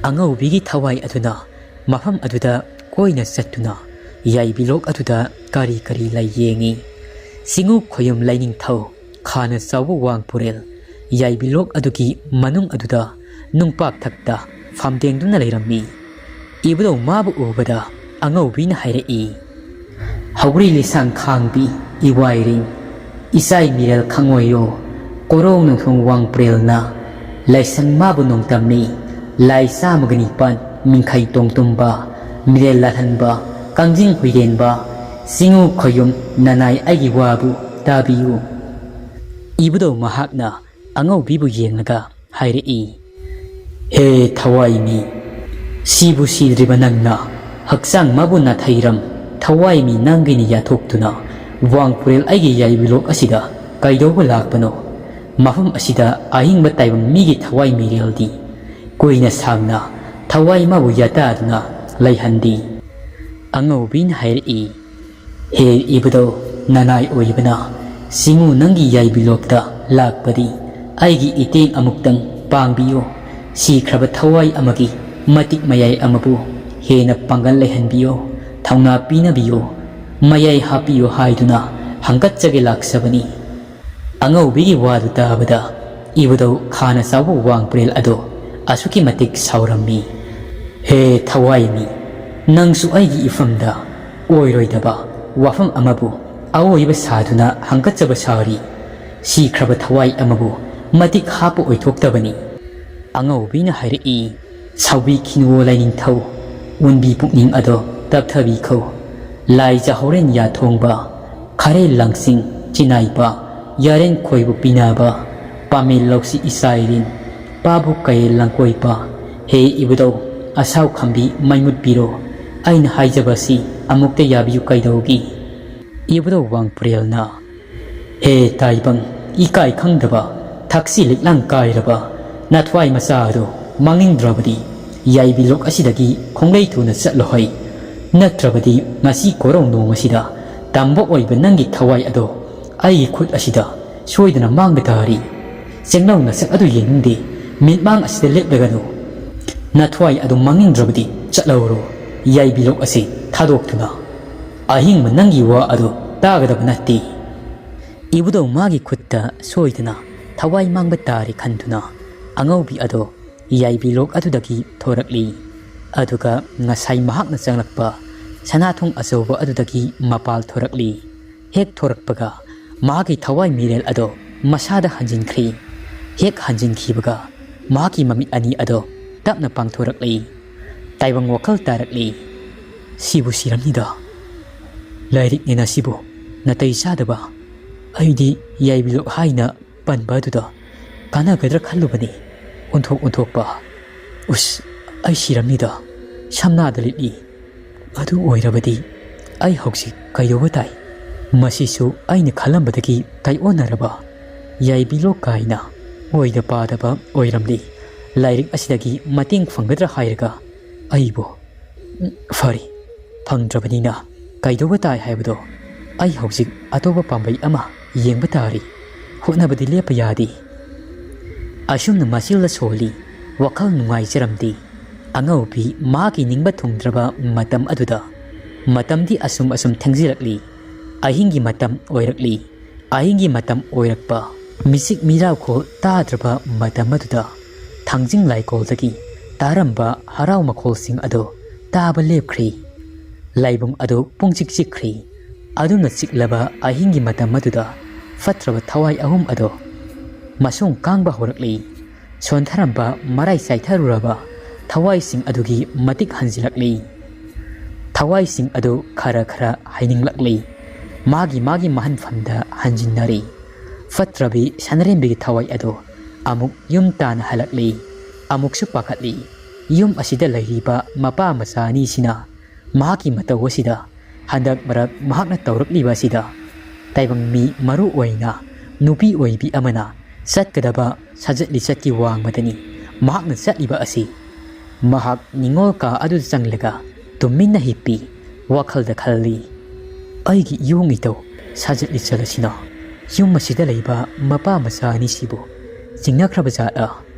ꯑꯉꯧꯕꯤꯒꯤ ꯊꯋꯥꯏ ꯑꯗꯨꯅ ꯃꯐꯝ ꯑꯗꯨꯗ ꯀꯣꯏꯅ ꯆꯠꯇꯨꯅ ꯌꯥꯏꯕꯤꯂꯣꯛ ꯑꯗꯨꯗ ꯀꯔꯤ ꯀꯔꯤ ꯂꯩ ꯌꯦꯡꯉꯤ꯫ ꯆꯤꯡꯉꯨ ꯈꯣꯌꯨꯝ ꯂꯩꯅꯤꯡꯊꯧ ꯈꯥꯅ ꯆꯥꯎꯕ ꯋꯥꯡ ꯄꯨꯔꯦꯜ ꯌꯥꯏꯕꯤꯂꯣꯛ ꯑꯗꯨꯒꯤ ꯃꯅꯨꯡ ꯑꯗꯨꯗ ꯅꯨꯡꯄꯥꯛꯊꯛꯇ ꯐꯝꯗꯦꯡꯗꯨꯅ ꯂꯩꯔꯝꯃꯤ꯫ ꯏꯕꯨꯙꯧ ꯃꯥꯕꯨ ꯎꯕꯗ ꯑꯉꯧꯕꯤꯅ ꯍꯥꯏꯔꯛꯏ, "ꯍꯧꯔꯤ ꯂꯤꯁꯥꯡ ꯈꯥꯡꯕꯤ ꯏꯋꯥꯏꯔꯤꯡ, ꯏꯆꯥꯏ ꯃꯤꯔꯦꯜ ꯈꯪꯉꯣꯏꯌꯣ, ꯀꯣꯔꯧ ꯅꯣꯡꯊꯣꯡ ꯋꯥꯡ ꯄ꯭ꯔꯦꯜꯅ ꯂꯥꯏꯁꯪ ꯃꯥꯕꯨ ꯅꯣꯡꯗꯝꯃꯤ, ꯂꯥꯏ ꯆꯥꯝꯃꯒ ꯅꯤꯄꯥꯟ ꯃꯤꯡꯈꯩ ꯇꯣꯡꯇꯨꯝꯕ, ꯃꯤꯔꯦꯜ ꯂꯥꯜꯍꯟꯕ, ꯀꯥꯡꯖꯤꯡ ꯍꯨꯏꯔꯦꯟꯕ, ꯆꯤꯡꯉꯨ ꯈꯣꯌꯨꯝ ꯅꯅꯥꯏ ꯑꯩꯒꯤ ꯋꯥꯕꯨ ꯇꯥꯕꯤꯌꯨ"꯫ ꯏꯕꯨꯙꯧ ꯃꯍꯥꯛꯅ ꯑꯉꯧꯕꯤꯕꯨ ꯌꯦꯡꯂꯒ ꯍꯥꯏꯔꯛꯏ, "ꯍꯦ ꯊꯋꯥꯏꯃꯤ, ꯁꯤꯕꯨ ꯁꯤꯗ꯭ꯔꯤꯕ ꯅꯪꯅ ꯍꯛꯆꯥꯡ ꯃꯥꯕꯨ ꯅꯥꯊꯩꯔꯝ ꯊꯋꯥꯏꯃꯤ ꯅꯪꯒꯤꯅꯤ ꯌꯥꯊꯣꯛꯇꯨꯅ ꯋꯥꯡ ꯄꯨꯔꯦꯜ ꯑꯩꯒꯤ ꯌꯥꯏꯕꯤꯂꯣꯛ ꯑꯁꯤꯗ ꯀꯩꯗꯧꯕ ꯂꯥꯛꯄꯅꯣ? ꯃꯐꯝ ꯑꯁꯤꯗ ꯑꯍꯤꯡꯕ ꯇꯥꯏꯕꯪ ꯃꯤꯒꯤ ꯊꯋꯥꯏ ꯃꯤꯔꯦꯜꯗꯤ ꯀꯨꯏꯅ ꯁꯥꯡꯅ ꯊꯋꯥꯏ ꯃꯥꯕꯨ ꯌꯥꯇꯥꯗꯨꯅ ꯂꯩꯍꯟꯗꯦ"꯫ ꯑꯉꯧꯕꯤꯅ ꯍꯥꯏꯔꯛꯏ, "ꯍꯦ ꯏꯕꯨꯙꯧ, ꯅꯅꯥꯏ ꯑꯣꯏꯕꯅ ꯁꯤꯡꯉꯨ ꯅꯪꯒꯤ ꯌꯥꯏꯕꯤꯂꯣꯛꯇ ꯂꯥꯛꯄꯗꯤ ꯑꯩꯒꯤ ꯏꯇꯦꯡ ꯑꯃꯨꯛꯇꯪ ꯄꯥꯡꯕꯤꯌꯨ꯫ ꯁꯤꯈ꯭ꯔꯕ ꯊꯋꯥꯏ ꯑꯃꯒꯤ ꯃꯇꯤꯛ ꯃꯌꯥꯏ ꯑꯃꯕꯨ ꯍꯦꯟꯅ ꯄꯥꯡꯒꯜ ꯂꯩꯍꯟꯕꯤꯌꯨ, ꯊꯧꯅꯥ ꯄꯤꯅꯕꯤꯌꯨ, ꯃꯌꯥꯏ ꯍꯥꯞꯄꯤꯌꯨ ꯍꯥꯏꯗꯨꯅ ꯍꯪꯒꯠꯆꯒꯦ ꯂꯥꯛꯆꯕꯅꯤ"꯫ ꯑꯉꯧꯕꯤꯒꯤ ꯋꯥꯗꯨ ꯇꯥꯕꯗ ꯏꯕꯨꯙꯧ ꯈꯥꯅ ꯆꯥꯎꯕ ꯋꯥꯡ ꯄꯨꯔꯦꯜ ꯑꯗꯣ ꯑꯁꯨꯛꯀꯤ ꯃꯇꯤꯛ ꯁꯥꯎꯔꯝꯃꯤ꯫ "ꯍꯦ ꯊꯋꯥꯏꯃꯤ, ꯅꯪꯁꯨ ꯑꯩꯒꯤ ꯏꯐꯝꯗ ꯑꯣꯏꯔꯣꯏꯗꯕ ꯋꯥꯐꯝ ꯑꯃꯕꯨ ꯑꯑꯣꯏꯕ ꯁꯥꯗꯨꯅ ꯍꯪꯒꯠꯆꯕ ꯁꯥꯔꯤ꯫ ꯁꯤꯈ꯭ꯔꯕ ꯊꯋꯥꯏ ꯑꯃꯕꯨ ꯃꯇꯤꯛ ꯍꯥꯞꯄ ꯑꯣꯏꯊꯣꯛꯇꯕꯅꯤ"꯫ ꯑꯉꯧꯕꯤꯅ ꯍꯥꯏꯔꯛꯏ, "ꯁꯥꯎꯕꯤ ꯈꯤꯅꯨꯋꯣ ꯂꯥꯏꯅꯤꯡꯊꯧ, ꯑꯣꯟꯕꯤ ꯄꯨꯛꯅꯤꯡ ꯑꯗꯣ ꯇꯞꯊꯕꯤꯈꯣ꯫ ꯂꯥꯏ ꯖꯍꯧꯔꯦꯟ ꯌꯥꯊꯣꯡꯕ, ꯈꯥꯔꯦꯜ ꯂꯥꯡꯆꯤꯡ ꯆꯤꯅꯥꯏꯕ, ꯌꯥꯔꯦꯟ ꯈꯣꯏꯕꯨ ꯄꯤꯅꯕ, ꯄꯥꯃꯦꯜ ꯂꯧꯁꯤ ꯏꯆꯥ ꯏꯔꯦꯟ, ꯄꯥꯕꯨ ꯀꯌꯦꯜ ꯂꯪꯀꯣꯏꯄ, ꯍꯦ ꯏꯕꯨꯙꯧ, ꯑꯁꯥꯎ ꯈꯝꯕꯤ ꯃꯩ ꯃꯨꯠꯄꯤꯔꯣ, ꯑꯩꯅ ꯍꯥꯏꯖꯕꯁꯤ ꯑꯃꯨꯛꯇ ꯌꯥꯕꯤꯌꯨ ꯀꯩꯗꯧꯒꯤ? ꯏꯕꯨꯙꯧ ꯋꯥꯡꯄ꯭ꯔꯦꯜꯅ, ꯍꯦ ꯇꯥꯏꯕꯪ, ꯏꯀꯥꯏ ꯈꯪꯗꯕ, ꯊꯛꯁꯤ ꯂꯤꯛꯂꯥꯡ ꯀꯥꯏꯔꯕ ꯅꯊ꯭ꯋꯥꯏ ꯃꯆꯥ ꯑꯗꯣ ꯃꯥꯡꯅꯤꯡꯗ꯭ꯔꯕꯗꯤ ꯌꯥꯏꯕꯤ ꯂꯣꯛ ꯑꯁꯤꯗꯒꯤ ꯈꯣꯡꯂꯩ ꯊꯨꯅ ꯆꯠꯂꯣ ꯍꯩ, ꯅꯠꯇ꯭ꯔꯕꯗꯤ ꯉꯁꯤ ꯀꯣꯔꯧ ꯅꯣꯡ ꯑꯁꯤꯗ ꯇꯝꯕ ꯑꯣꯏꯕ ꯅꯪꯒꯤ ꯊꯋꯥꯏ ꯑꯗꯣ ꯑꯩꯒꯤ ꯈꯨꯠ ꯑꯁꯤꯗ ꯁꯣꯏꯗꯅ ꯃꯥꯡꯕ ꯇꯥꯔꯤ꯫ ꯆꯦꯡꯅꯧ ꯅꯁꯛ ꯑꯗꯨ ꯌꯦꯡꯅꯤꯡꯗꯦ, ꯃꯤꯠꯃꯥꯡ ꯑꯁꯤꯗ ꯂꯦꯞꯂꯒꯅꯨ꯫ ꯅꯊ꯭ꯋꯥꯏ ꯑꯗꯨ ꯃꯥꯡꯅꯤꯡꯗ꯭ꯔꯕꯗꯤ ꯆꯠꯍꯧꯔꯣ, ꯌꯥꯏꯕꯤ ꯂꯣꯛ ꯑꯁꯤ ꯊꯥꯗꯣꯛꯇꯨꯅ꯫ ꯑꯍꯤꯡꯕ ꯅꯪꯒꯤ ꯋꯥ ꯑꯗꯨ ꯇꯥꯒꯗꯕ ꯅꯠꯇꯦ꯫ ꯏꯕꯨꯙꯧ ꯃꯥꯒꯤ ꯈꯨꯠꯇ ꯁꯣꯏꯗꯅ ꯊꯋꯥꯏ ꯃꯥꯡꯕ ꯇꯥꯔꯦ ꯈꯟꯗꯨꯅ ꯑꯉꯧꯕꯤ ꯑꯗꯣ ꯌꯥꯏꯕꯤ ꯂꯣꯛ ꯑꯗꯨꯗꯒꯤ ꯊꯣꯔꯛꯂꯤ꯫ ꯑꯗꯨꯒ ꯉꯁꯥꯏ ꯃꯍꯥꯛꯅ ꯆꯪꯂꯛꯄ ꯁꯅꯥꯊꯣꯡ ꯑꯆꯧꯕ ꯑꯗꯨꯗꯒꯤ ꯃꯄꯥꯜ ꯊꯣꯔꯛꯂꯤ꯫ ꯍꯦꯛ ꯊꯣꯔꯛꯄꯒ ꯃꯍꯥꯛꯀꯤ ꯊꯋꯥꯏ ꯃꯤꯔꯦꯜ ꯑꯗꯣ ꯃꯁꯥꯗ ꯍꯟꯖꯤꯟꯈ꯭ꯔꯤ꯫ ꯍꯦꯛ ꯍꯟꯖꯤꯟꯈꯤꯕꯒ ꯃꯍꯥꯛꯀꯤ ꯃꯃꯤꯠ ꯑꯅꯤ ꯑꯗꯣ ꯇꯞꯅ ꯄꯥꯡꯊꯣꯔꯛꯂꯤ꯫ ꯇꯥꯏꯕꯪ ꯋꯥꯈꯜ ꯇꯥꯔꯛꯂꯤ꯫ "ꯁꯤꯕꯨ ꯁꯤꯔꯝꯅꯤꯗ꯫ ꯂꯥꯏꯔꯤꯛꯅꯤꯅ ꯁꯤꯕꯨ ꯅꯥꯇꯩ ꯆꯥꯗꯕ꯫ ꯑꯩꯗꯤ ꯌꯥꯏꯕꯤꯂꯣꯛ ꯍꯥꯏꯅ ꯄꯟꯕ ꯑꯗꯨꯗ ꯀꯥꯟꯅꯒꯗ꯭ꯔꯥ ꯈꯜꯂꯨꯕꯅꯤ꯫ ꯑꯣꯟꯊꯣꯛ ꯑꯣꯟꯊꯣꯛꯄ꯫ ꯎꯁ, ꯑꯩ ꯁꯤꯔꯝꯅꯤꯗ꯫ ꯁꯝꯅꯥꯗ ꯂꯤꯠꯂꯤ꯫ ꯑꯗꯨ ꯑꯣꯏꯔꯕꯗꯤ ꯑꯩ ꯍꯧꯖꯤꯛ ꯀꯩꯗꯧꯕ ꯇꯥꯏ? ꯃꯁꯤꯁꯨ ꯑꯩꯅ ꯈꯜꯂꯝꯕꯗꯒꯤ ꯇꯥꯏꯑꯣꯟꯅꯔꯕ ꯌꯥꯏꯕꯤꯂꯣꯛ ꯀꯥꯏꯅ ꯑꯣꯏꯗ ꯄꯥꯗꯕ ꯑꯣꯏꯔꯝꯂꯤ꯫ ꯂꯥꯏꯔꯤꯛ ꯑꯁꯤꯗꯒꯤ ꯃꯇꯦꯡ ꯐꯪꯒꯗ꯭ꯔꯥ ꯍꯥꯏꯔꯒ ꯑꯩꯕꯨ, ꯐꯔꯦ, ꯐꯪꯗ꯭ꯔꯕꯅꯤꯅ ꯀꯩꯗꯧꯕ ꯇꯥꯏ ꯍꯥꯏꯕꯗꯣ ꯑꯩ ꯍꯧꯖꯤꯛ ꯑꯇꯣꯞꯄ ꯄꯥꯝꯕꯩ ꯑꯃ ꯌꯦꯡꯕ ꯇꯥꯔꯤ꯫ ꯍꯣꯠꯅꯕꯗꯤ ꯂꯦꯞꯄ ꯌꯥꯗꯦ꯫" ꯑꯁꯨꯝꯅ ꯃꯆꯤꯜꯗ ꯁꯣꯜꯂꯤ꯫ ꯋꯥꯈꯜ ꯅꯨꯡꯉꯥꯏꯖꯔꯝꯗꯦ꯫ ꯑꯉꯧꯕꯤ ꯃꯍꯥꯛꯀꯤ ꯅꯤꯡꯕ ꯊꯨꯡꯗ꯭ꯔꯕ ꯃꯇꯝ ꯑꯗꯨꯗ ꯃꯇꯝꯗꯤ ꯑꯁꯨꯝ ꯑꯁꯨꯝ ꯊꯦꯡꯖꯤꯜꯂꯛꯂꯤ꯫ ꯑꯍꯤꯡꯒꯤ ꯃꯇꯝ ꯑꯣꯏꯔꯛꯂꯤ꯫ ꯑꯍꯤꯡꯒꯤ ꯃꯇꯝ ꯑꯣꯏꯔꯛꯄ, ꯃꯤꯆꯤꯛ ꯃꯤꯔꯥꯎꯈꯣꯜ ꯇꯥꯗ꯭ꯔꯕ ꯃꯇꯝ ꯑꯗꯨꯗ ꯊꯥꯡꯖꯤꯡ ꯂꯥꯏꯀꯣꯜꯗꯒꯤ ꯇꯥꯔꯝꯕ ꯍꯔꯥꯎ ꯃꯈꯣꯜꯁꯤꯡ ꯑꯗꯨ ꯇꯥꯕ ꯂꯦꯞꯈ꯭ꯔꯤ꯫ ꯂꯥꯏꯕꯨꯡ ꯑꯗꯨ ꯄꯨꯡꯆꯤꯛ ꯆꯤꯛꯈ꯭ꯔꯤ꯫ ꯑꯗꯨꯅ ꯆꯤꯛꯂꯕ ꯑꯍꯤꯡꯒꯤ ꯃꯇꯝ ꯑꯗꯨꯗ ꯐꯠꯇ꯭ꯔꯕ ꯊꯋꯥꯏ ꯑꯍꯨꯝ ꯑꯗꯨ ꯃꯁꯣꯡ ꯀꯥꯡꯕ ꯍꯧꯔꯛꯂꯤ꯫ ꯁꯣꯟꯊꯔꯝꯕ, ꯃꯔꯥꯏ ꯆꯥꯏꯊꯔꯨꯔꯕ ꯊꯋꯥꯏꯁꯤꯡ ꯑꯗꯨꯒꯤ ꯃꯇꯤꯛ ꯍꯟꯖꯤꯜꯂꯛꯂꯤ꯫ ꯊꯋꯥꯏꯁꯤꯡ ꯑꯗꯨ ꯈꯔ ꯈꯔ ꯍꯥꯏꯅꯤꯡꯂꯛꯂꯤ꯫ ꯃꯥꯒꯤ ꯃꯥꯒꯤ ꯃꯍꯟꯐꯝꯗ ꯍꯟꯖꯤꯟꯅꯔꯤ꯫ ꯐꯠꯇ꯭ꯔꯕꯤ ꯁꯅꯔꯦꯝꯕꯤꯒꯤ ꯊꯋꯥꯏ ꯑꯗꯣ ꯑꯃꯨꯛ ꯌꯨꯝ ꯇꯥꯟꯅ ꯍꯜꯂꯛꯂꯤ꯫ ꯑꯃꯨꯛꯁꯨ ꯄꯥꯈꯠꯂꯤ꯫ ꯌꯨꯝ ꯑꯁꯤꯗ ꯂꯩꯔꯤꯕ ꯃꯄꯥ ꯃꯆꯥ ꯑꯅꯤꯁꯤꯅ ꯃꯍꯥꯛꯀꯤ ꯃꯇꯧ ꯑꯁꯤꯗ, ꯍꯟꯗꯛ ꯃꯔꯛ ꯃꯍꯥꯛꯅ ꯇꯧꯔꯛꯂꯤꯕ ꯑꯁꯤꯗ, ꯇꯥꯏꯕꯪ ꯃꯤ, ꯃꯔꯨ ꯑꯣꯏꯅ ꯅꯨꯄꯤ ꯑꯣꯏꯕꯤ ꯑꯃꯅ ꯆꯠꯀꯗꯕ ꯁꯥꯖꯠ ꯂꯤꯆꯠꯀꯤ ꯋꯥꯡꯃꯗꯅꯤ ꯃꯍꯥꯛꯅ ꯆꯠꯂꯤꯕ ꯑꯁꯤ꯫ ꯃꯍꯥꯛ ꯅꯤꯡꯉꯣꯜ ꯀꯥ ꯑꯗꯨꯗ ꯆꯪꯂꯒ ꯇꯨꯃꯤꯟꯅ ꯍꯤꯞꯄꯤ꯫ ꯋꯥꯈꯜꯗ ꯈꯜꯂꯤ, "ꯑꯩꯒꯤ ꯏꯌꯣꯡ ꯏꯇꯧ, ꯁꯥꯖꯠ ꯂꯤꯆꯠ ꯑꯁꯤꯅ ꯌꯨꯝ ꯑꯁꯤꯗ ꯂꯩꯕ ꯃꯄꯥ ꯃꯆꯥ ꯑꯅꯤꯁꯤꯕꯨ ꯆꯤꯡꯅꯈ꯭ꯔꯕ ꯖꯥꯠꯂ?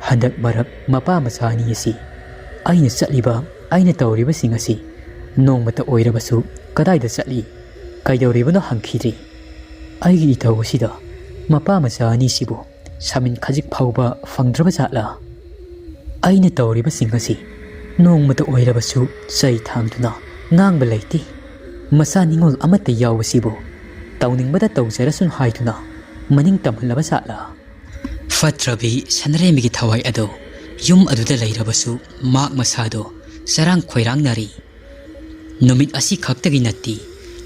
ꯍꯟꯗꯛ ꯃꯔꯛ ꯃꯄꯥ ꯃꯆꯥ ꯑꯅꯤ ꯑꯁꯤ ꯑꯩꯅ ꯆꯠꯂꯤꯕ, ꯑꯩꯅ ꯇꯧꯔꯤꯕꯁꯤꯡ ꯑꯁꯤ ꯅꯣꯡꯃꯇ ꯑꯣꯏꯔꯕꯁꯨ ꯀꯗꯥꯏꯗ ꯆꯠꯂꯤ, ꯀꯩꯗꯧꯔꯤꯕꯅꯣ ꯍꯪꯈꯤꯗ꯭ꯔꯤ꯫ ꯑꯩꯒꯤ ꯏꯊꯧ ꯑꯁꯤꯗ ꯃꯄꯥ ꯃꯆꯥ ꯑꯅꯤꯁꯤꯕꯨ ꯁꯥꯃꯤꯟ ꯈꯖꯤꯛ ꯐꯥꯎꯕ ꯐꯪꯗ꯭ꯔꯕ ꯖꯥꯠꯂ? ꯑꯩꯅ ꯇꯧꯔꯤꯕꯁꯤꯡ ꯑꯁꯤ ꯅꯣꯡꯃꯇ ꯑꯣꯏꯔꯕꯁꯨ ꯆꯩ ꯊꯥꯡꯗꯨꯅ ꯉꯥꯡꯕ ꯂꯩꯇꯦ꯫ ꯃꯆꯥ ꯅꯤꯡꯉꯣꯜ ꯑꯃꯠꯇ ꯌꯥꯎꯕꯁꯤꯕꯨ ꯇꯧꯅꯤꯡꯕꯗ ꯇꯧꯖꯔꯁꯅꯨ ꯍꯥꯏꯗꯨꯅ ꯃꯅꯤꯡ ꯇꯝꯍꯜꯂꯕ ꯖꯥꯠꯂ?" ꯐꯠꯇ꯭ꯔꯕꯤ ꯁꯅꯔꯦꯝꯕꯤꯒꯤ ꯊꯋꯥꯏ ꯑꯗꯣ ꯌꯨꯝ ꯑꯗꯨꯗ ꯂꯩꯔꯕꯁꯨ ꯃꯍꯥꯛ ꯃꯁꯥꯗꯣ ꯆꯔꯥꯡ ꯈꯣꯏꯔꯥꯡꯅꯔꯤ꯫ ꯅꯨꯃꯤꯠ ꯑꯁꯤ ꯈꯛꯇꯒꯤ ꯅꯠꯇꯦ,